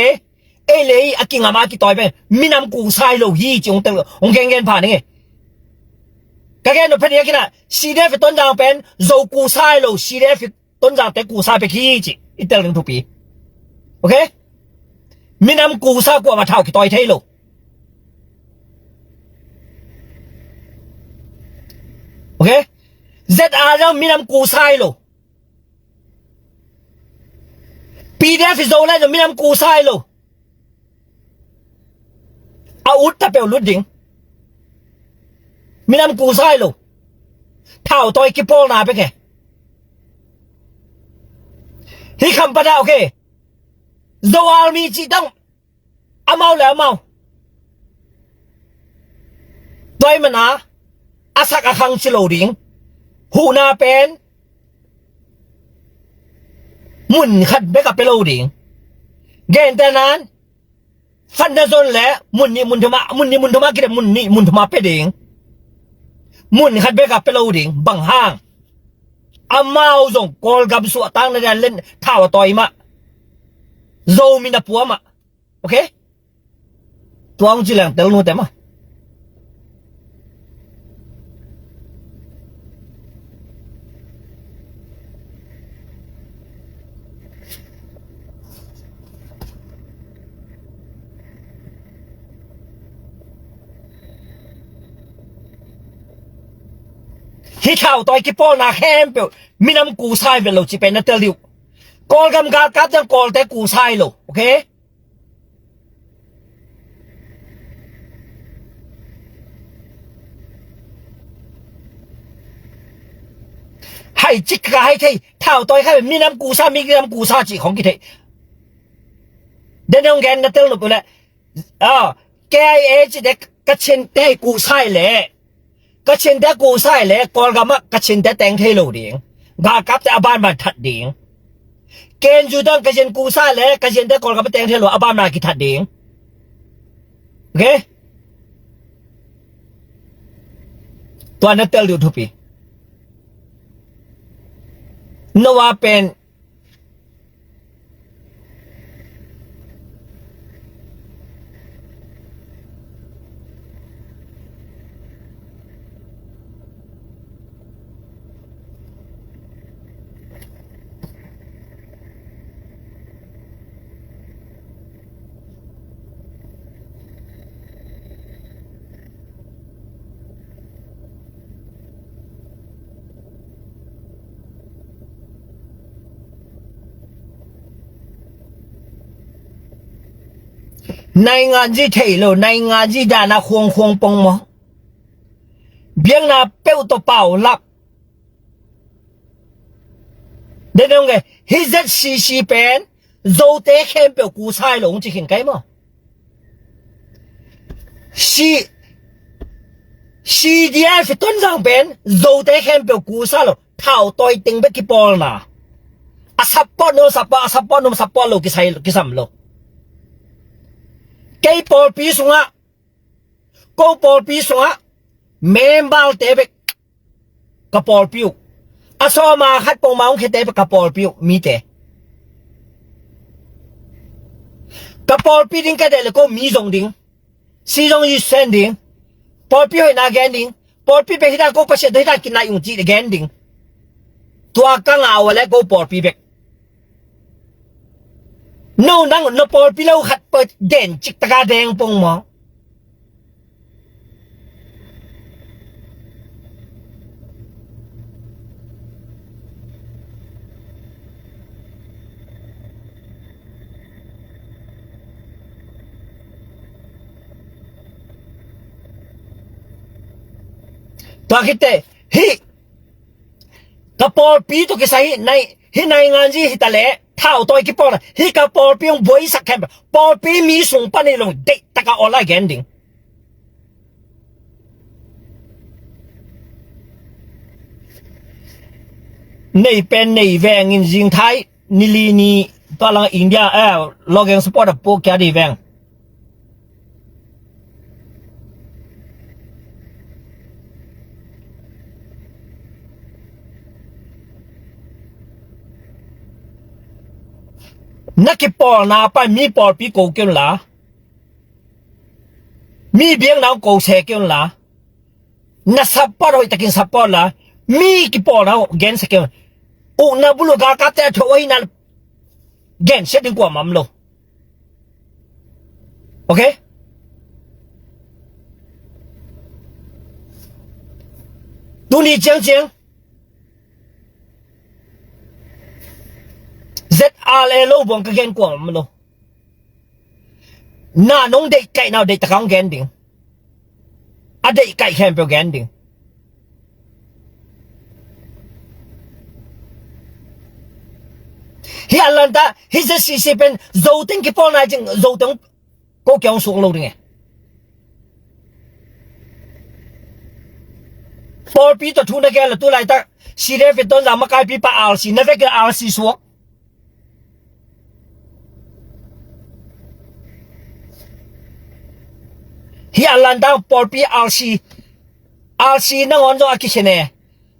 Ei le ei a kingam a kitawi pen minam kusa hi lo hi ci hong tel, hong gengen pha ning e. Ka gen nop phen hi a kina, CDF Tonzang pen Zo kusa hi lo, CDF Tonzang te kusa pek hi ci i tel ning thupi. Ok? Minam kusa kuamah thau kitawi thei lo. Ok? ZRA zong minam kusa hi lo. PDF Zoland zong minam kusa hi lo. A ut ta peuh lut ding. Minam kusa hi lo. Thautawi kipawlna pek e. Hi kham pana, ok. Zo Army cih tang. Amau le amau. Tua ahih manin a sak a khang ci lo ding. Huhna pen mun khat bek a pia lo ding. Gentehna in khat na zon le mun nih mun thum a, mun nih mun thum a kidem, mun nih mun thum a pia ding. Mun khat bek a pia lo ding. Bang hang? Amau zong Kawlgam suahtakna dan len thau a tawi mah. Zomi na pua mah. Ok? Tua hong ci leng tel nute mah. Hih thau tawi kipawlna khempeuh minam kusa hi vet lo cih pen na tel dih uh. Kawlgam galkap teng Kawlte kusa hi lo, ok? Hai cik ka hai thei, thau tawi khai minam kusa, minam kusa cih khong kitheih. Den hong gen na tel nop uh leh, ah, K I A cite Kachinte kusa hi leh, Kachinte kusa hi leh Kawlgam ah Kachinte teng thei lo ding. Galkapte a banban that ding. K N U tang Kachin kusa hi leh Kachinte Kawlgam ah teng thei lo, a banban kithat ding. Ok? Tua na tel dih uh thupi. Noah pen Nainganzi thei lo, nainganzi dana khuangkhuang pong maw? Biakna peuh tawh paulap. Den dong e, hih Z C C pen Zote khempeuh kusa hi lo hong ci khin kai maw? C, C D F Tonzang pen Zote khempeuh kusa lo, thau tawi teng bek kipawlna. A support no support, a support no support lo kisai, kisam lo. Kei pawlpi sungah, ko pawlpi sungah member te bek ka pawlpi uh. A sawma khat pongmawng khete ka pawlpi uh mite. Ka pawlpi ding ka deih le ko mi zong ding. Si zong i sen ding. Pawlpi hoihna gen ding. Pawlpi bek hita ko Pasian tawh hita kinai ung cih gen ding. Tua ka ngau a le ko pawlpi bek. No nang na pawlpi lo khat pawh den cik taka deng pong maw? Tua khit teh hih ka pawlpi tawh kisai hih nai, hih nainganzi hi ta leh thau tawi kipawlna hih ka pawlpi hong buaisak khempeuh pawlpi mi sung pan hi lo deih taka awl a gen ding. Nei pen nei veng in zingthai nili ni tua lang India, eh, lawgeng support a pawh kia dih veng. Na kipawlna pan mi pawlpi ko kei un la, mi biakna ko se kei un la, na support hoih takin support la, mi kipawlna gensia kei un. Ukna bulu galkapte a tho ahi na gensia ding kuamah om lo. Ok? Tuni ciangciang Z R A lo buang ka gen kuamah om lo. Na nong deih kaihna uh deih taka hong gen ding. A deih kaih khempeuh gen ding. Hih a lanta hih Z C C pen Zoteng kipawlna cing Zoteng ko kia hong suak lo ding e. Pawlpi tawh thu na gen la tu laitak C D F Tonzang makaipipa R C na vek R C suak. Hih a lanta pawlpi R C, R C nangawn zong a kikhen e.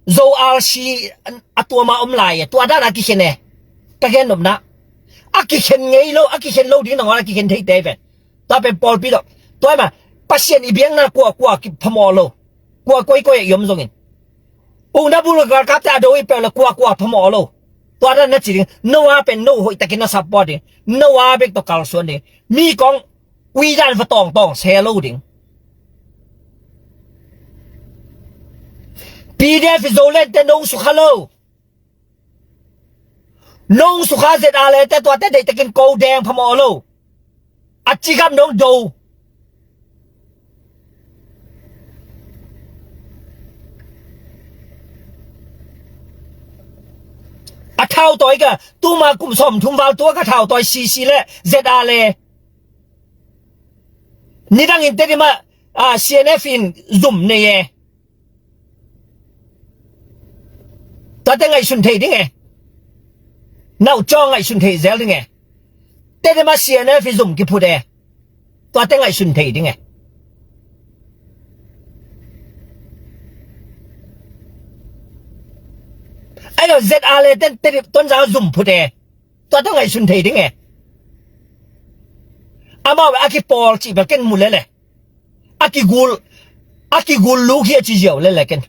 Zo R C a tuama om lai e, tua dan a kikhen e. Ka gen nopna, a kikhen ngei lo, a kikhen lo ding nangawn a kikhen thei te ve. Tua pen pawlpi lo. Tua hi ma, Pasian i biakna kuakua kiphamawh lo. Kua koikoi a i om zongin, ukna bul galkapte a do i peuh le kuakua phamawh lo. Tua dan na ci ding, no a pen no hoih takin na support ding, no a bek tawh kalsuan ding. Mi kong ui dan va tawngtawng se lo ding. P D F i Zoland te nong sukha lo. Nong sukha Z R le te tuate deih takin ko deng phamawh lo. A ci gam nong do. A thau tawi ka tuma kum sawm thum val tua ka thau tawi C C le Z R le. Nidangin Tedim ah, ah, C N F in zum nei e. Tuate ngaihsun thei ding e. Nauh caw ngaihsun thei zel ding e. Tedim ah C N F i zum kiphut e. Tuate ngaihsun thei ding e. Ayo Z R le ten Tedim Tonzang zum phut e. Tuate ngaihsun thei ding e. Amau a kipawl cih bel ken mu lele. A kigul, a kigul luk hi a ci ziau lele ken.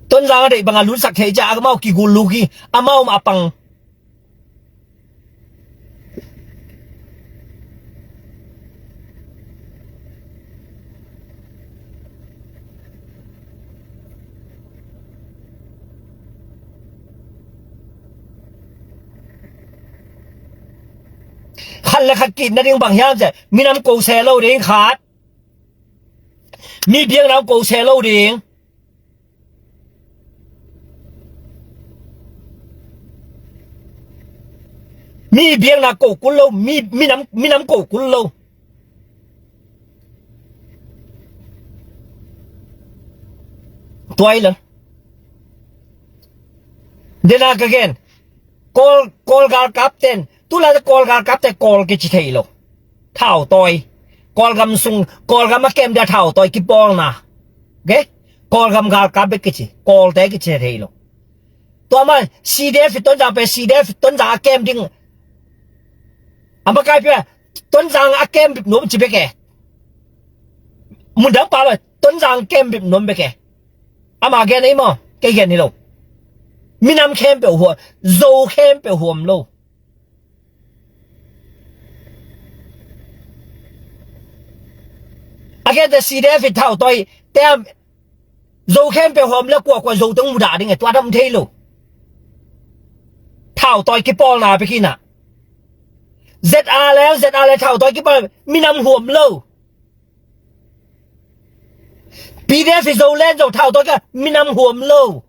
Tonzang a deih bang a lutsak thei cia amau kigul luk hi, amau ma a pang. Khat le khat kitna ding bang hiam cia, minam ko se lo ding khat. Mi biakna ko se lo ding. Mi biakna ko kul lo, mi, minam, minam ko kul lo. Tuai lo. Dena ka gen. Kawl, Kawl galkap ten. Tulai Kawl galkap te Kawl kici thei lo. Thau tawi. Kawlgam sung, Kawlgam a kem dia thau tawi kipawlna. Okay? Kawlgam galkap bek kici. Kawlte kici thei lo. Tua ma C D F Tonzang pe C D F Tonzang a kem ding. A makai pia Tonzang a kem bip nuam ci bek e. Mundang pa lo Tonzang kem bip nuam bek e. Ama gen ei maw? Kei gen hi lo. Minam khempeuh huam, Zo khempeuh huam lo. A gente C D F i thau tawi tem Zo khempeuh huam le kuakua Zo teng mudah ding e tua dam thei lo. Thau tawi kipawlna pekinah Z R le Z R le thau tawi kipawl minam huam lo. P D F i Zoland zong thau tawi ka minam huam lo.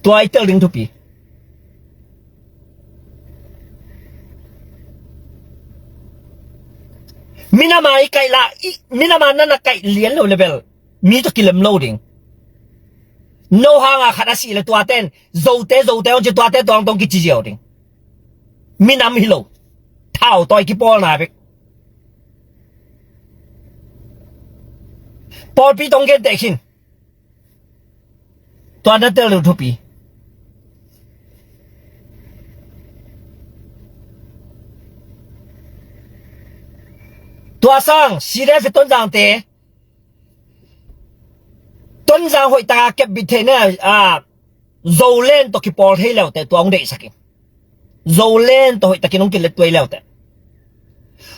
Tua i tel ding thupi. Minam a i kaih la, i, minam a nana kaih lian lo le bel mi tawh kilem lo ding. No hanga khat a sih le tuaten Zote, Zote hong ci tuate tuangtong kici ziau ding. Minam hi lo. Thau tawi kipawlna bek. Pawlpi tong genteh khin. Tua na tel lo thupi. Tua sang C D F i Tonzangte Tonzang hoih taka kepbit theihna a Zoland tawh kipawl thei leute tua hong deihsak in. Zoland tawh hoih takin hong kilet tuai leute.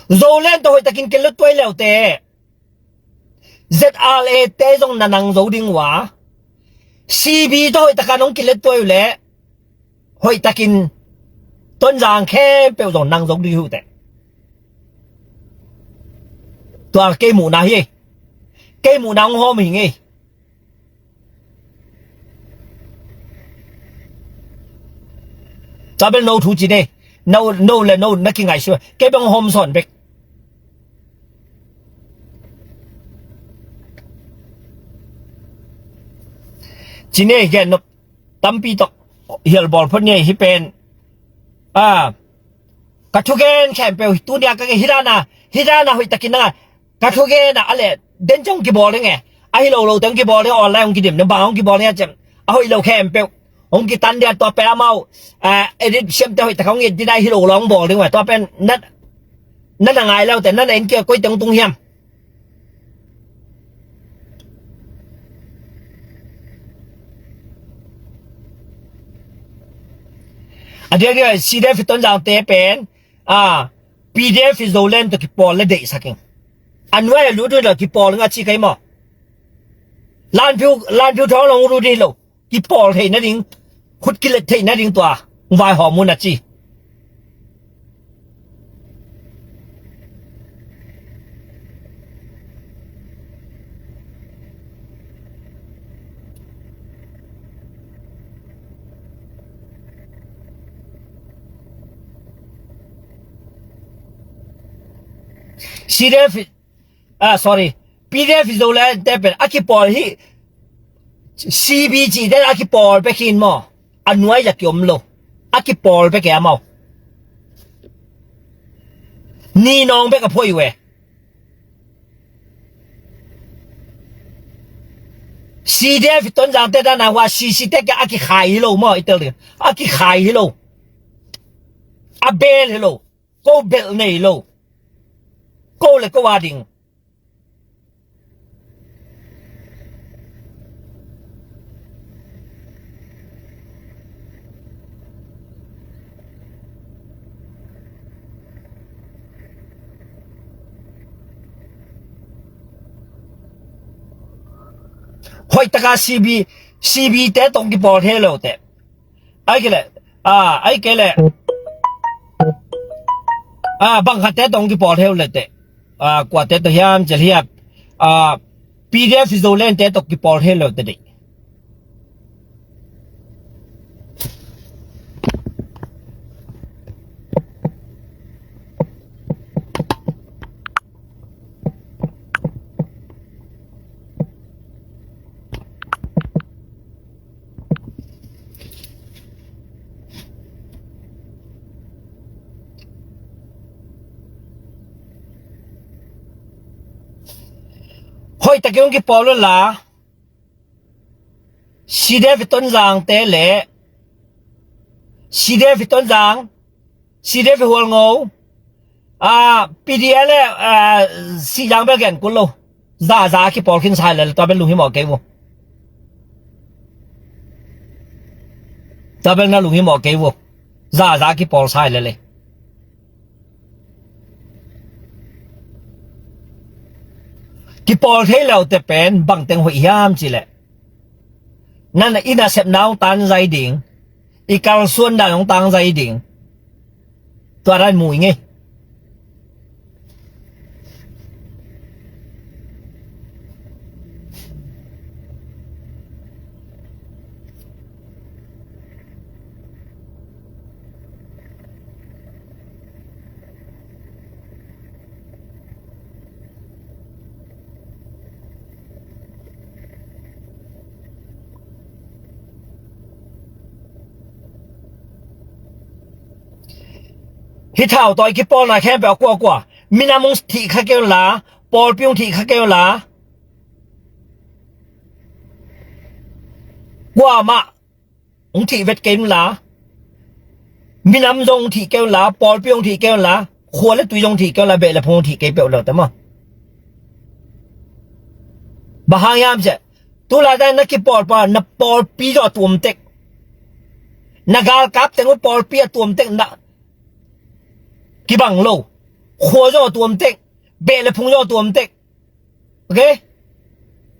Zoland tawh hoih takin kilet tuai leute. Z R A te zong na nang zo ding uh a, C B tawh hoih takin hong kilet tuai uh leh hoih takin Tonzang khempeuh zong nang zo ding uh teh. Tua kei muhna hi. Kei muhna hong hawm hi ngei. Tua bel no thu ci nei. No, no le no na kingaihsua. Kei bang hawm sawn bek. Ci nei gen nop tampi tawh hial bawl phot nei hi pen. A, ka thugen khempeuh tunia ka gen hi dana, hi dana hoih takin nanga Ka thugen ah a leh den ciang hong kibawl ding e. A hi lo lo te hong kibawl ding, online hong kidim ding, bang hong kibawl ding a ciang a hoih lo khempeuh hong kitan ding a, tua pen amau, ah, edit siamte hoih tak hong et ding a, a hi lo lo hong bawl ding ve. Tua pen na, na na ngai lo te, na na en kei koi te hong tung hiam? A diakdiak CDF Tonzang te pen, ah, PDF Zoland tawh kipawl le deihsak ing. A nuai a lut uh lo kipawl ing a ci kei maw? Lanphiu, Lanphiu Thawng Long lut ding lo. Kipawl theih nading, khut kilet theih nading tua vaihawm un a ci. CDF, ah, sorry, PDF Zoland te pen a kipawl hi. CB ci te a kipawl pek hi maw? A nuai a kiom lo. A kipawl pek e amau. Ni nawng bek a phuai uh e. CDF Tonzang te dan a hua CC te kia a kikhai hi lo maw, i tel ding. A kikhai hi lo. A bel hi lo. Ko bel nei lo. Ko le ko a ding. Hoih taka CB, CB te tawh kipawl thei lo te. Ai kei le, ah, ai kei le, ah, bang khat te tawh kipawl thei lo te. Ah, kua te tawh hiam cil hiam. Ah, PDF Zoland te tawh kipawl thei lo te dih. Hoih takin hong kipawl un la. CDF Tonzang te le CDF Tonzang, CDF Hualngo, ah, PDF le, ah, Sihzang bel gen kul lo. Zaza kipawl khin sai le, tua bel lunghimawh kei vo. Tua bel na lunghimawh kei vo. Zaza kipawl sai le le. Kipawl thei lo te pen bang teng hoih hiam cih leh, na na i nasepna hong tangzai ding, i kalsuan dan hong tangzai ding. Tua dan mu i ngei. Hih thautawi kipawlna khempeuh a kuakua, minam hong thih kha kei un la, pawlpi hong thih kha kei un la, kuamah hong thih vet kei un la, minam zong hong thih kei un la, pawlpi hong thih kei un la, khua le tui zong hong thih kei un la, beh le phung hong thih kei peuh lo te maw? Bang hang hiam ciah, tulaitak na kipawlpa, na pawlpi zong a tuam tek, na galkap teng uh pawlpi a tuam tek, na kibang lo, khua zong a tuam tek, beh le phung zong a tuam tek. Ok?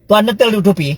Tua na tel ding thupi.